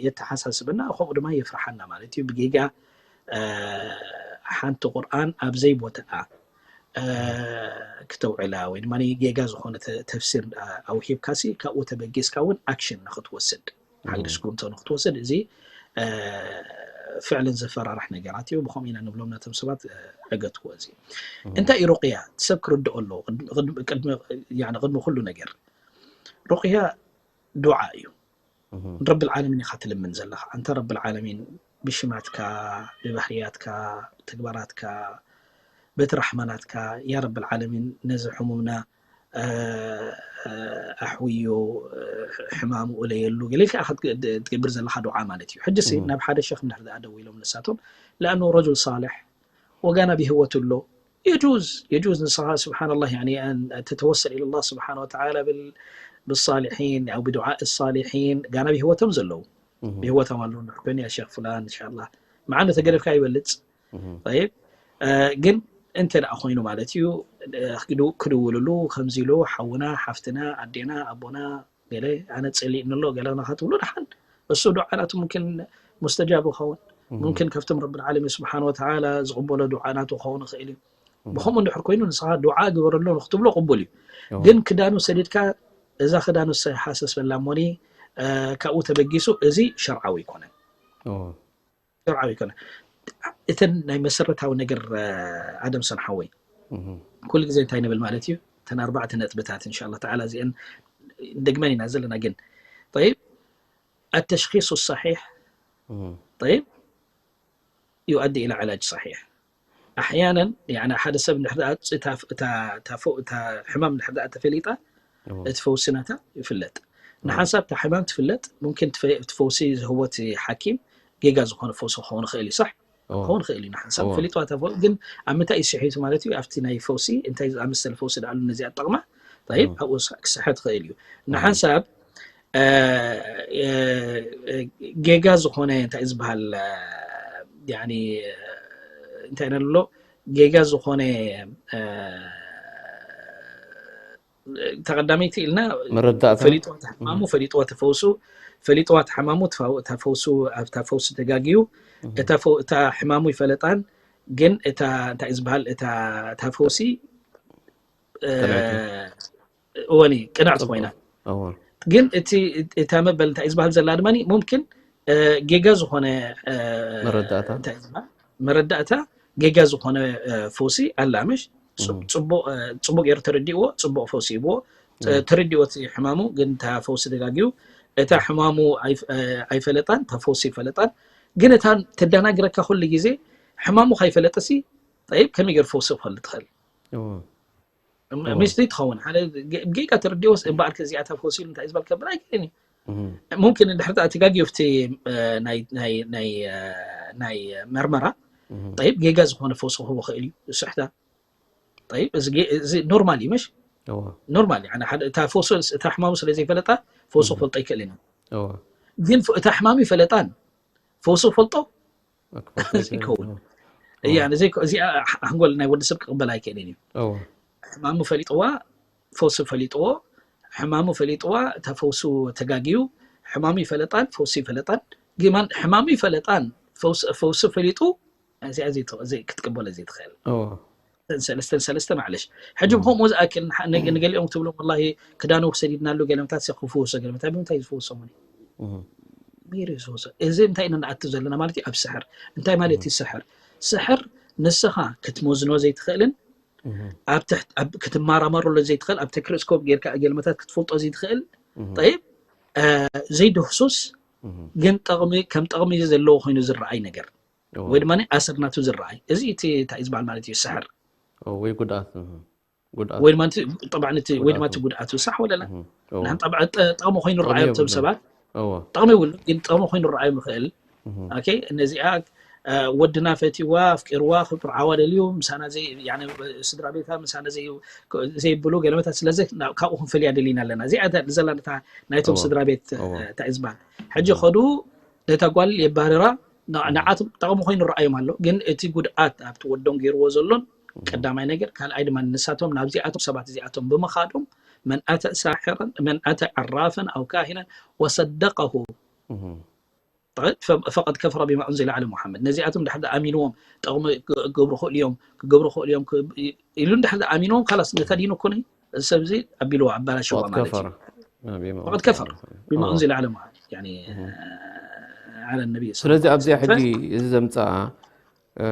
የተሓሳስበና ከምኡ ድማ የፍርሓና ማለት እዩ። ብጌጋ ሓንቲ ቁርኣን ኣብዘይ ቦታኣ ክተውዕላ ወይ ድማ ጌጋ ዝኾነ ተፍሲር ኣውሂብካሲ ካብኡ ተበጊስካ እውን ኣክሽን ንክትወስድ ሓይሊ ስጉምቶ ንክትወስድ እዚ ፍዕልን ዘፈራርሕ ነገራት እዩ። ብኸምኡ ኢና ንብሎም ነቶም ሰባት ዕገትዎ እዚ እንታይ እዩ ሩቅያ ሰብ ክርድኦ ኣለዎ። ቅድሚ ኩሉ ነገር ሩቅያ ዱዓ እዩ። ረቢ ልዓለሚን ኢኻ ትልምን ዘለኻ ኣንተ ረቢ ልዓለሚን ብሽማትካ ብባህርያትካ ብተግባራትካ በቲ ራሕማናትካ ያ ረቢ ልዓለሚን ነዚ ሕሙምና ኣሕውዮ ሕማሙ እለየሉ ገለ ኢልካ ኢኻ ትገብር ዘለኻ ዱዓ ማለት እዩ። ሕጂ ሲ ናብ ሓደ ሸኽ እንድሕር ደኣ ደው ኢሎም ንሳቶም ለኣኑ ረጁል ሳልሕ ወጋና ብህይወቱ ኣሎ የጁዝ የጁዝ ንስኻ ስብሓንላህ ያኒ ተተወሰል ኢለላህ ስብሓን ወተዓላ ብሳሊሒን ኣው ብዱዓ ሳሊሒን ጋና ብህይወቶም ዘለዉ ብህይወቶም ኣለዉ እንድሕር ኮይኑ ያ ሸኽ ፍላን እንሻላ መዓኑ ተገደፍካ ይበልፅ ጠይብ ግን እንተ ደኣ ኮይኑ ማለት እዩ ክድውልሉ ከምዚ ኢሉ ሓውና ሓፍትና ኣዴና ኣቦና ገለ ኣነ ጸሊእኒ ኣሎ ገለ ንኻ ትብሎ ደሓን እሱ ዱዓ ናቱ ሙምኪን ሙስተጃብ ይኸውን ሙምኪን ካብቶም ረቢ ልዓለሚን ስብሓን ወተዓላ ዝቕበሎ ዱዓ ናቱ ክኸውን ይኽእል እዩ ብኸምኡ እንድሕር ኮይኑ ንስኻ ዱዓ ግበረሎ ንክትብሎ ቅቡል እዩ ግን ክዳኑ ሰዲድካ እዛ ክዳኑ ሰ ሓሰስ በላ እሞኒ ካብኡ ተበጊሱ እዚ ሸርዓዊ ኣይኮነን ሸርዓዊ ኣይኮነ እተን ናይ መሰረታዊ ነገር ኣደም ሰንሓወይ ኩሉ ግዜ እንታይ ንብል ማለት እዩ እተን ኣርባዕተ ነጥብታት እንሻ ኣላ ተዓላ እዚአን ደግመን ኢና ዘለና ግን طيب التشخيص الصحيح طيب يؤدي إلى علاج صحيح أحيانا يعني ሓደ ሰብ እንድሕር እታ ሕማም እንድሕር ተፈሊጣ እቲ ፈውሲ ናታ ይፍለጥ ንሓንሳብ እታ ሕማም ትፍለጥ፣ ሙምኪን ትፈ- እቲ ፈውሲ ዝህቦ እቲ ሓኪም ጌጋ ዝኾነ ፈውሲ ክኸውን ይኽእል እዩ። ሳሕ? እዎ። ክኸውን ይኽእል እዩ። ንሓንሳብ እዎ። ፈሊጥዋ እታ ፈውሲ፣ ግን ኣብ ምንታይ እዩ ስሒቱ ማለት እዩ? ኣብቲ ናይ ፈውሲ እንታይ ዝኣመሰለ ፈውሲ ደኣሉ ነዚኣ ጠቕማ? ጠይብ፣ እዎ። ኣብኡ ስ- ክስሕት ይኽእል እዩ። ንሓንሳብ እ፣ እ፣ እ፣ ጌጋ ዝኾነ እንታይ እዩ ዝበሃል? እ፣ ያኒ፣ እ፣ እንታይ ነሎ? ጌጋ ዝኾነ፣ እ፣ ተቐዳመይቲ ኢልና መረዳእታ። ፈሊጥዋ ተሓማሙ፣ ፈሊጥዋ ተፈውሱ፣ ፈሊጥዋ ተሓማሙ፣ ተፋው- ተፈውሱ፣ ኣብታ ፈውሲ ተጋግዩ፣ እታ ፈው- እታ ሕማሙ ይፈለጣን፣ ግን እታ እንታይ እዩ ዝበሃል? እታ እታ ፈውሲ እ፣ ቀንዕቲ። እወኒ ቅንዕቲ ኮይና። እዎ። ግን እቲ እታ መበል እንታይ እዩ ዝበሃል ዘላ ድማ ሙምኪን እ፣ ጌጋ ዝኾነ እ፣ መረዳእታ። እንታይ እዩ ዝበሃል? መረዳእታ ጌጋ ዝኾነ እ፣ ፈውሲ ኣላ ምሽ ጽ- እም። ጽቡቕ እ፣ ጽቡቕ ገይሩ ተረዲእዎ፣ ጽቡቕ ፈውሲ ይብዎ ተ- እም። ተረዲእዎ እቲ ሕማሙ፣ ግን እታ ፈውሲ ደጋጊዩ እታ ሕማሙ ኣይፍ- እ፣ ኣይፈለጣን፣ እታ ፈውሲ ይፈለጣን። ግን እታ ትደናግረካ ኩሉ ግዜ ሕማሙ ካይፈለጠሲ ጠይብ ከመይ ገይሩ ፈውሲ ክፈልጥ ትኽእል? እዎ። ም- እዎ። ምስቲ ትኸውን ሓደ ገ- ጌጋ ተረዲኦስ እምበኣር ከዚኣ ተፈውሲሉ እንታይ ዝበል ከብል ኣይክእልን እዩ። እም። ሙምኪን እንድሕር ዳ ተጋጊዮ ኣብቲ እ፣ ናይ ናይ ናይ እ፣ ናይ መርመራ እም። ጠይብ ጌጋ ዝኾነ ፈውሲ ክህቦ ክእል እዩ። ስሕታ ጠይብ እዚ ጌ- እዚ ኖርማል እዩ። ምሽ እዎ። ኖርማል እዩ። ሓደ እታ ፈውሲ እታ ሕማሙ ስለ ዘይፈለጣ ፈውሲ እም። ክፈልጦ ኣይክእልን እዩ። እዎ። ግን ፍ- እታ ሕማሙ ይፈለጣን ፈውሲ ክፈልጦ ክፈልጦ ይከውን። እዎ። እያ ነዚ እኮ- እዚኣ ሓንጎል ናይ ወዲ ሰብ ክቕበል ኣይክእልን እዩ። እዎ። ሕማሙ ፈሊጥዋ፣ ፈውሲ ፈሊጥዎ፣ ሕማሙ ፈሊጥዋ፣ እታ ፈውሱ ተጋግዩ፣ ሕማሙ ይፈለጣን ፈውሲ ይፈለጣን። ግማን ሕማሙ ይፈለጣን ፈውሲ ፈውሲ ፈሊጡ እዚኣ ዘይት- ዘይ- ክትቅበሎ ዘይትኽእል። እዎ። ሰለስተን ሰለስተ ማዕለሽ ሕጂ ብከምኡ ዝኣክል ንሓ- ንገ- ንገሊኦም ትብሎም ወላሂ ክዳኑ ክሰዲድናሉ ገለምታት ክፍውሶ ገለምታት ብምንታይ ዝፍውሶም? እም። ሜሪ ዝፈውሶ እዚ እንታይ ኢና ንኣቱ ዘለና ማለት እዩ? ኣብ ስሕር እንታይ ማለት እዩ? ስሕር ስሕር ንስኻ ክትመዝኖ ዘይትኽእልን እም። ኣብ ትሕት ኣብ ክትመራመረሉ ዘይትኽእል ኣብ ተክሪስኮፕ ጌርካ ገለመታት ክትፈልጦ ዘይትኽእል እም። ጠይብ እ፣ ዘይድህሱስ እም። ግን ጠቕሚ ከም ጠቕሚ ዘለዎ ኮይኑ ዝረኣይ ነገር እዎ። ወይ ድማ ኣሰር ናቱ ዝረኣይ እዚ እቲ እንታይ እዩ ዝበሃል ማለት እዩ? ስሕር እዎ፣ ወይ ጉድኣት እም። ጉድኣት ወይ ድማ እቲ ጠብዓ ነቲ ወይ ድማ እቲ ጉድኣቱ። ጉድኣቱ ሳሕ ወለላ እም። እዎ። ንሕን ጠብዓ ጠ- ጠቕሚ ኮይኑ ጠቕሚ ረኣዮም እቶም የብሉን። ሰባት እዎ። ጠቕሚ የብሉን ግን ጠቕሚ ኮይኑ ረኣዮም ይኽእል። እም። ኦኬ፣ እነዚኣ እ፣ ወድና ፈትዋ ኣፍቂርዋ ክብርዓዋ ደልዩ ምሳና ዘይ- ያኒ ስድራ ቤታ ምሳና ዘይ- ዘይብሉ ገለመታት ስለዚ ናብ- ካብኡ ክንፈልያ ደሊና ኣለና። እዚኣ እታ ዘላ ነታ ናይቶም እዎ። ስድራ ቤት እ፣ እዎ። እንታይ እዩ ዝበሃል ሕጂ ከዱ ነታ ጓል የባህርራ ን- ንዓቶም ጠቕሚ ኮይኑ ረኣዮም ኣሎ። ግን እቲ ጉድኣት ኣብቲ ወዶም ገይርዎ ዘሎን ቀዳማይ ነገር፣ ካልኣይ ድማ ንሳቶም ናብዚኣቶም ሰባት እዚኣቶም ብምኻዶም መን ኣተ ሳሕረን መን ኣተ ዓራፈን ኣው ካሂነን ወሰደቀሁ እም። ፈ- ፈቀድ ከፍረ ቢማ ኡንዚለ ዓለ ሙሓመድ። ነዚኣቶም ድሕር ኣሚንዎም ጠቕሚ ክ- ክገብሩ ክእሉ እዮም ክገብሩ ክእሉ እዮም ክ- ኢሉ ድሕር ኣሚንዎም ካላስ ነታ ዲኑ እኮ ነይ እዚ ሰብ እዚ ኣቢልዋ ኣባላሽዋ ፈቀድ ማለት ከፈረ እዩ። ቢማ ፈቀድ ከፈረ ቢማ እዎ። ኡንዚለ ዓለ ሙሓመድ ያኒ ዓለ ነቢ ስለዚ ኣብዚ ሕጂ እዚ ዘምፅኣ እ፣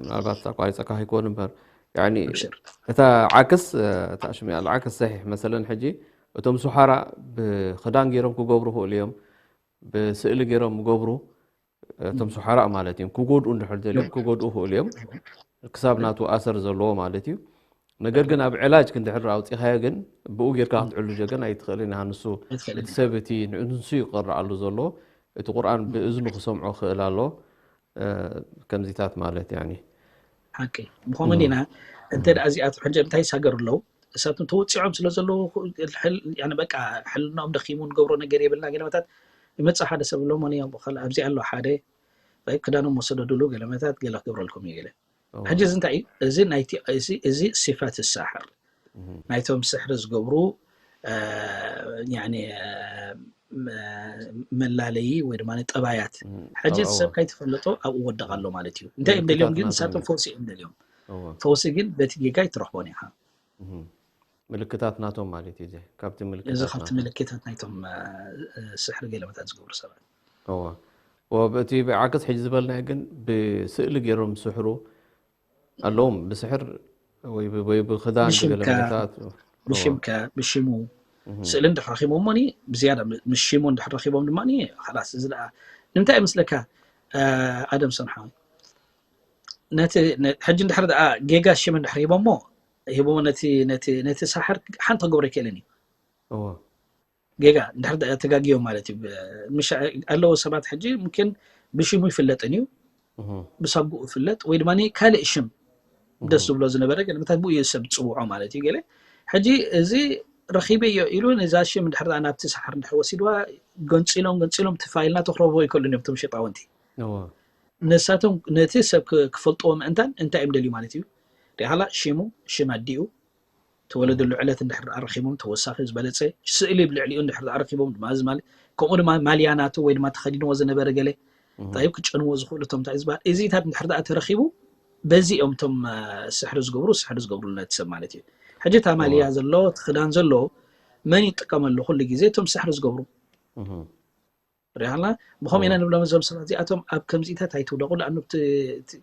ምናልባት ኣቋሪፀካ ከይኮን እምበር ያኒ ኣብሽር እታ ዓክስ እ፣ እታ ሽሚያ ዓክስ ሰሒሕ መሰለን ሕጂ እቶም ሱሓራ ብክዳን ገይሮም ክገብሩ ክእሉ እዮም ብስእሊ ገይሮም ክገብሩ እቶም ሱሓራ ማለት እዮም ክጎድኡ እንድሕር ደልዮም ክጎድኡ ክእሉ እዮም ክሳብ ናቱ ኣሰር ዘለዎ ማለት እዩ ነገር ግን ኣብ ዕላጅ ክንድሕር ኣውፂኻዮ ግን ብኡ ጌርካ ክትዕልጆ ግን ኣይትኽእልን ኢኻ ንሱ ኣይትኽእልን እቲ ሰብ እቲ ንሱ ይቀርዓሉ ዘሎ እቲ ቁርኣን ብእዝኑ ክሰምዖ ክእል ኣሎ እ፣ ከምዚታት ማለት ያኒ ሓቂ ብኸመ ዲና እንተ ደኣ እዚኣቶም ሕጂ እንታይ ይሳገሩ ኣለዉ እሳቶም ተወፂዖም ስለ ዘለዉ ሕል- ያኒ በቃ ሕልናኦም ደኺሙ ንገብሮ ነገር የብልና ገለመታት ይመፅእ ሓደ ሰብ ኣሎ ሞኒ ኣብዚ ኣሎ ሓደ ወይ ክዳኖም ወሰደድሉ ገለመታት ገለ ክገብረልኩም እዩ ገለ ሕጂ እዚ እንታይ እዩ እዚ ናይቲ እዚ እዚ ሲፋት ሳሕር ናይቶም ስሕሪ ዝገብሩ እ፣ ያኒ እ፣ መ- መላለዪ ወይ ድማ ጠባያት ሕጂ እቲ ሰብ ካይትፈልጦ ኣብኡ ወደቕ ኣሎ ማለት እዩ እንታይ እዮም ደልዮም ግን ንሳቶም ፈውሲ እዮም ደልዮም ፈውሲ ግን በቲ ጌጋ ይትረኽቦን ኢኻ ምልክታት ናቶም ማለት እዩ ካብቲ እዚ ምልክታት ካብቲ ናቶም ምልክታት ናይቶም እ፣ እ፣ ስሕሪ ገለመታት ዝገብሩ ሰባት እዎ። ወ- እቲ ብዓክስ ሕጂ ዝበልናዮ ግን ብስእሊ ገይሮም ዝስሕሩ ኣለዎም ብስሕር ወይ ብ- ወይ ብክዳን ብሽምካ ብገለመለታት እዎ። ብሽምካ ብሽሙ ስእሊ እንድሕር ረኪቦም ሞኒ ብዝያዳ ም- ምስ ሽሙ እንድሕር ረኪቦም ድማ ላስ እዚ ደኣ ንምንታይ እዩ መስለካ እ፣ ኣደም ሰንሓዊ ነቲ ነ- ሕጂ እንድሕር ደኣ ጌጋ ሽም እንድሕር ሂቦሞ ሂቦሞ ነቲ ነቲ ነቲ ሳሕር ሓንቲ ክገብሮ ይክእልን እዩ እዎ። ጌጋ እንድሕር ደ- ተጋግዮም ማለት እዩ። ብ- ምሻ ኣለዉ ሰባት ሕጂ ምክን ብሽሙ ይፍለጥን እዩ፣ ብሳጉኡ ይፍለጥ ወይ ድማ ካልእ ሽም ደስ ዝብሎ ዝነበረ ገለመታት ብኡ እዩ ሰብ ዝፅውዖ ማለት እዩ። ገለ ሕጂ እዚ ረኺበዮ ኢሉ ነዛ ሽም እንድሕር ደኣ ናብቲ ሰሓር እንድሕር ወሲድዋ ገንፂሎም ገንፂሎም እቲ ፋይል ናቶ ክረኽቦ ይክእሉን እዮም እቶም ሸጣውንቲ። ንሳቶም ነቲ ሰብ ክ- ክፈልጥዎ ምእንታን እንታይ እዮም ደልዩ ማለት እዩ። ሪኣላ ሽሙ፣ ሽም ኣዲኡ፣ ተወለደሉ ዕለት እንድሕር ደኣ ረኺቦም ተወሳኺ ዝበለፀ ስእሊ ብልዕሊኡ እንድሕር ደኣ ረኺቦም ድማ እዚ ማለት ከምኡ ድማ ማልያ ናቱ ወይ ድማ ተኸዲንዎ ዝነበረ ገለ እንታይ ክጨንዎ ዝኽእሉ እቶም እንታይ ዝበሃል እዚታት እንድሕር ደኣ ተረኺቡ በዚ እዮም እቶም እ፣ ስሕሪ ዝገብሩ ስሕሪ ዝገብሩ ነቲ ሰብ ማለት እዩ። ሕጂ እታ ማልያ ዘሎ እቲ ክዳን ዘሎ መን ይጥቀመሉ ኩሉ ግዜ እቶም ስሕሪ ዝገብሩ ሪሃልና ብኸም ኢና ንብሎም እዞም ሰባት እዚኣቶም ኣብ ከምዚታት ኣይትውደቑ ለኣኑ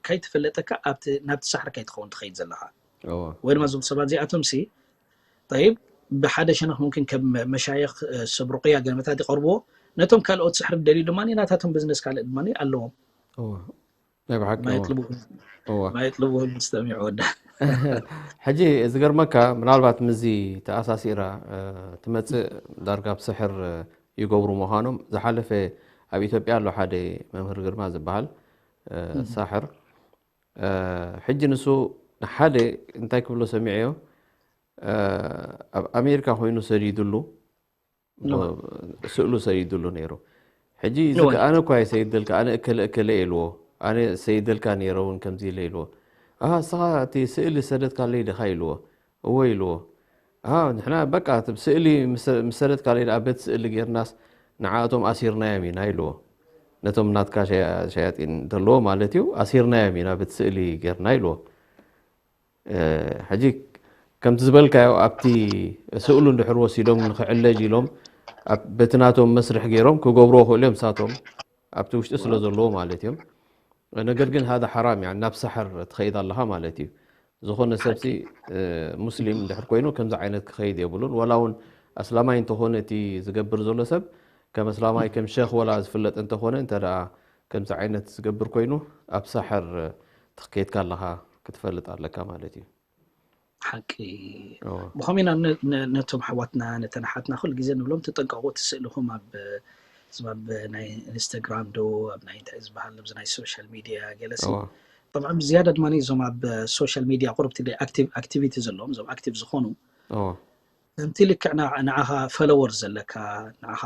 ከይትፈለጠካ ኣብቲ ናብቲ ሳሕሪ ከይትኸውን ትኸይድ ዘለኻ ወይ ድማ እዞም ሰባት እዚኣቶም ሲ ጠይብ ብሓደ ሸነኽ ሙምኪን ከም መሻየኽ ሰብ ሩቅያ ገመታት ይቐርብዎ ነቶም ካልኦት ስሕሪ ደልዩ ድማ ናታቶም ብዝነስ ካልእ ድማ ኣለዎም ናይ ብሓቂ ማየጥልቡ ማየጥልቡ ምስተሚዑ ወዳ ሕጂ ዝገርመካ ምናልባት ምዚ ተኣሳሲራ ትመፅእ ዳርጋ ብስሕር ይገብሩ ምዃኖም ዝሓለፈ ኣብ ኢትዮጵያ ኣሎ ሓደ መምህር ግርማ ዝበሃል ሳሕር ሕጂ ንሱ ንሓደ እንታይ ክብሎ ሰሚዐዮ ኣብ ኣሜሪካ ኮይኑ ሰዲዱሉ ስእሉ ሰዲዱሉ ነይሩ ሕጂ እዚ ኣነ እኳ ይሰይደልካ ኣነ እከለ እከለ ኢልዎ ኣነ ሰይደልካ ነይረ እውን ከምዚ ኢለ ኢልዎ ኣሃ እስኻ እቲ ስእሊ ሰደትካለይ ድኻ ኢልዎ እወ ኢልዎ ኣሃ ንሕና በቃ እቲ ስእሊ ምስ ሰደትካለይ ደኣ በቲ ስእሊ ጌርናስ ንዓእቶም ኣሲርናዮም ኢና ኢልዎ ነቶም ናትካ ሸያጢን እንተለዎ ማለት እዩ ኣሲርናዮም ኢና በቲ ስእሊ ጌርና ኢልዎ ሕጂ ከምቲ ዝበልካዮ ኣብቲ ስእሉ እንድሕር ወሲዶም ንክዕለጅ ኢሎም በቲ ናቶም መስርሕ ገይሮም ክገብርዎ ክእሉ እዮም ሳቶም ኣብቲ ውሽጢ ስለ ዘለዎ ማለት እዮም ነገር ግን ሃذا ሓራም ያ ናብ ሳሕር ትኸይድ ኣለኻ ማለት እዩ ዝኾነ ሰብሲ ሙስሊም እንድሕር ኮይኑ ከምዚ ዓይነት ክኸይድ የብሉን ወላ እውን ኣስላማይ እንተኾነ እቲ ዝገብር ዘሎ ሰብ ከም ኣስላማይ ከም ሸኽ ወላ ዝፍለጥ እንተኾነ እንተ ከምዚ ዓይነት ዝገብር ኮይኑ ኣብ ሳሕር ትክከይድካ ኣለኻ ክትፈልጥ ኣለካ ማለት እዩ ሓቂ ብኸም ኢና ነቶም ሓዋትና ነተን ሓትና ኩሉ ግዜ ንብሎም ተጠንቀቑ ትስእልኹም ኣብ ኣብ ናይ ኢንስታግራም ዶ ኣብ ናይ እንታይ ዝበሃል ኣብዚ ናይ ሶሻል ሚድያ ገለሲ طبعا ብዝያዳ ድማ እዞም ኣብ ሶሻል ሚድያ ቁርብቲ ኣክቲቪቲ ዘለዎም እዞም ኣክቲቭ ዝኾኑ ከምቲ ልክዕ ንዓኻ ፈለወር ዘለካ ንዓኻ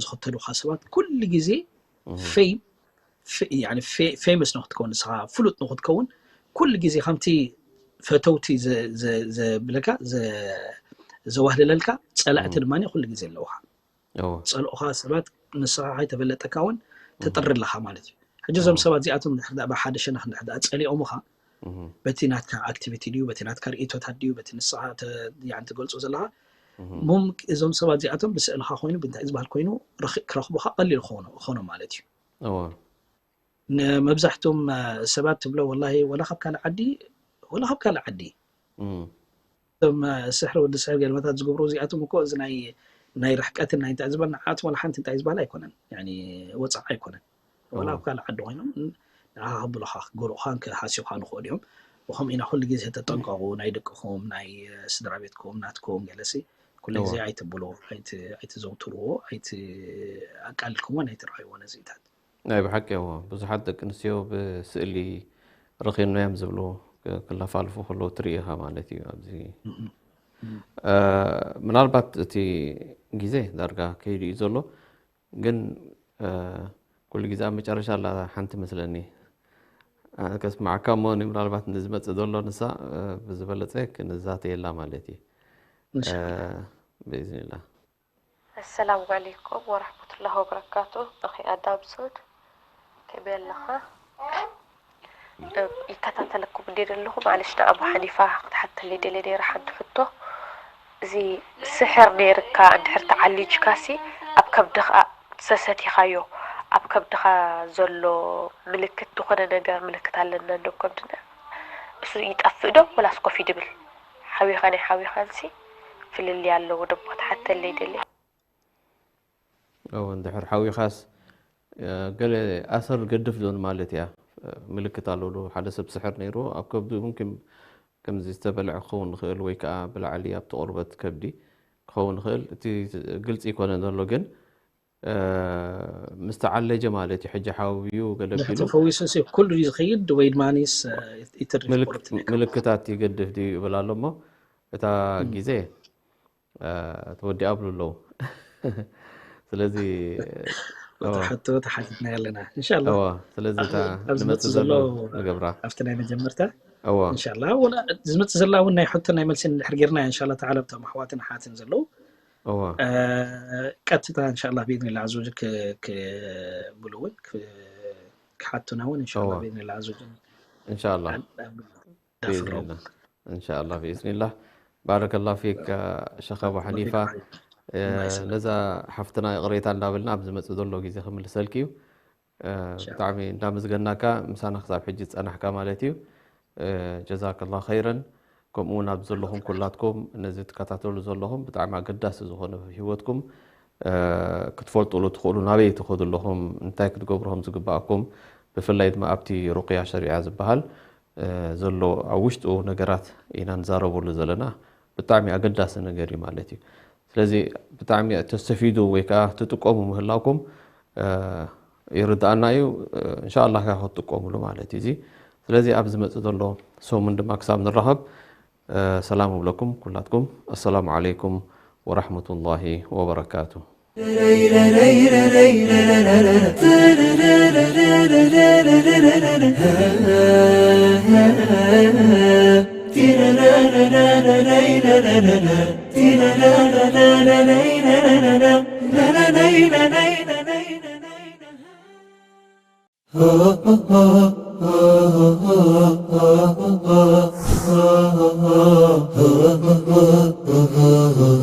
ዝኽተሉካ ሰባት ኩሉ ግዜ ፌም ፌመስ ንክትከውን ንስኻ ፍሉጥ ንክትከውን ኩሉ ግዜ ከምቲ ፈተውቲ ዘብለካ ዘዋህልለልካ ፀላእቲ ድማ ኩሉ ግዜ ኣለውካ ፀልኦኻ ሰባት ንስኻ ከይተፈለጠካ እውን ትጥሪ ኣለኻ ማለት እዩ ሕጂ እዞም ሰባት እዚኣቶም ብሓደ ሸነኽ እንድሕር ፀሊኦምኻ በቲ ናትካ ኣክቲቪቲ ድዩ በቲ ናትካ ርእቶታት ድዩ በቲ ንስኻ ትገልፆ ዘለኻ ሙምክ እዞም ሰባት እዚኣቶም ብስእልኻ ኮይኑ ብንታይ ዝበሃል ኮይኑ ክረኽቡኻ ቀሊል ኾኖ ማለት እዩ ንመብዛሕትኦም ሰባት ትብሎ ወላ ወላ ካብ ካልእ ዓዲ ወላ ካብ ካልእ ዓዲ እቶም ስሕሪ ወዲ ስሕር ገልመታት ዝገብሩ እዚኣቶም እኮ እዚ ናይ ናይ ርሕቀትን ናይ እንታይ ዝበል ንዓት ወላ ሓንቲ እንታይ ዝበል ኣይኮነን ወፃዕ ኣይኮነን ወላ ኣብ ካልእ ዓዲ ኮይኖም ንዓኻ ከብሉኻ ክገርኡኻን ክሃስዩኻ ንኽእሉ እዮም ብኸምኡ ኢና ኩሉ ግዜ ተጠንቀቑ ናይ ደቅኹም ናይ ስድራ ቤትኩም ናትኩም ገለሲ ኩሉ ግዜ ኣይትብሉ ኣይትዘውትርዎ ኣቃልልኩምዎ ኣይትረኣይዎ ነዚታት ናይ ብሓቂ እዎ ብዙሓት ደቂ ኣንስትዮ ብስእሊ ረኺብናዮም ዝብሉ ክላፋልፉ ከለዉ ትርኢ ኢኻ ማለት እዩ ኣብዚ ምናልባት እቲ ግዜ ዳርጋ ከይዱ እዩ ዘሎ ግን ኩሉ ግዜ ኣብ መጨረሻ ኣላ ሓንቲ መስለኒ ከስማዓካ እሞ ምናልባት ንዝመፅእ ዘሎ ንሳ ብዝበለፀ ክንዛተየላ ማለት እዩ ብኢዝኒላ ኣሰላሙ ዓለይኩም ወራህመቱላሂ ወበረካቱ። እኺ ኣዳምሱን ከመይ ኣለኻ? ይከታተለኩም እንዴ ዘለኹ ማለሽ ንኣቡ ሓኒፋ ክትሓተለይ ደልየ ነይረ ሓንቲ ሕቶ። እዚ ስሕር ነይርካ እንድሕር ተዓሊጅካሲ ኣብ ከብድኻ ሰሰቲኻዮ ኣብ ከብድኻ ዘሎ ምልክት ዝኾነ ነገር ምልክት ኣለና እንዶ ከብድና እሱ ይጠፍእ ዶ ወላስ ኮፍ ይድብል? ሓዊኻ ናይ ሓዊኻንሲ ፍልልይ ኣለዎ ደሞ ትሓተለይ ደልየ። እወ እንድሕር ሓዊኻስ ገለ ኣሰር ገድፍ ዶን ማለት እያ ምልክት ኣለሉ ሓደ ሰብ ስሕር ነይሩ ኣብ ከብዱ ሙምኪን ከምዚ ዝተበልዐ ክኸውን ንኽእል ወይ ከዓ ብላዕሊ ኣብቲ ቁርበት ከብዲ ክኸውን ይኽእል። እቲ ግልፂ ይኮነ ዘሎ ግን እ፣ ምስ ተዓለጀ ማለት እዩ። ሕጂ ሓውዩ ገለ ድሕሪ ቢሉ ተፈዊሱ ሲ ኩሉ ድዩ ዝኸይድ ወይ ድማኒስ ይትርፍ ምልክ- ቁርብቲ ናይ ምልክታት ይገድፍ ድዩ ይብል ኣሎ እሞ እታ ግዜ እ፣ ተወዲኣ ብሉ ኣለዉ። ስለዚ ወታ እወ፣ ሕቶ ተሓቲትና ኣለና እንሻላ እወ፣ ስለዚ እታ ኣብ ንመፅእ ዝመፅእ ዘሎ ዘሎ ንገብራ። ኣብቲ ናይ መጀመርታ እወ፣ እንሻላ ወላ ዝመፅእ ዘላ እውን ናይ ሕቶን ናይ መልሲን እንድሕር ጌርና እንሻላ ተዓላ ብቶም ኣሕዋትን ኣሓትን ዘለዉ እወ፣ እ፣ ቀጥታ እንሻላ ብኢድኒላ ኣዘወጅ ክብሉ እውን ክ- ክሓቱና እውን እንሻላ እወ፣ ብኢድኒላ ኣዘወጅ እንሻላ። ኣፍረው ብኢዝኒላህ። እንሻላ ብኢዝኒላህ። ባረከላሁ ፊክ ሸኽ ኣቡ ሓኒፋ። እ፣ ነዛ ሓፍትና ይቕሬታ እንዳበልና ኣብ ዝመፅእ ዘሎ ግዜ ክምልሰልኪ እዩ። እ፣ ብጣዕሚ እንዳመዝገናካ ምሳና ክሳብ ሕጂ ዝፀናሕካ ማለት እዩ። እ፣ ጀዛከላሁ ኸይረን። ከምኡ እውን ኣብ ዘለኹም ኩላትኩም ነዚ ትከታተሉ ዘለኹም ብጣዕሚ ኣገዳሲ ዝኾነ ህይወትኩም እ፣ ክትፈልጡሉ ትኽእሉ ናበይ ትኸዱ ኣለኹም እንታይ ክትገብሩ ከም ዝግባኣኩም ብፍላይ ድማ ኣብቲ ሩቅያ ሸሪዓ ዝበሃል እ፣ ዘሎ ኣብ ውሽጡ ነገራት ኢና ንዛረበሉ ዘለና ብጣዕሚ ኣገዳሲ ነገር እዩ ማለት እዩ። ስለዚ ብጣዕሚ ተስተፊዱ ወይ ከዓ ትጥቀሙ ምህላውኩም እ፣ ይርዳኣና እዩ። እ፣ እንሻላ ከዓ ክትጥቀሙሉ ማለት እዩ። እዚ ስለዚ ኣብ ዝመፅእ ዘሎ ሰሙን ድማ ክሳብ ንራኸብ እ፣ ሰላም እብለኩም ኩላትኩም። ኣሰላሙ ዓለይኩም ወራሕመቱላሂ ወበረካቱ።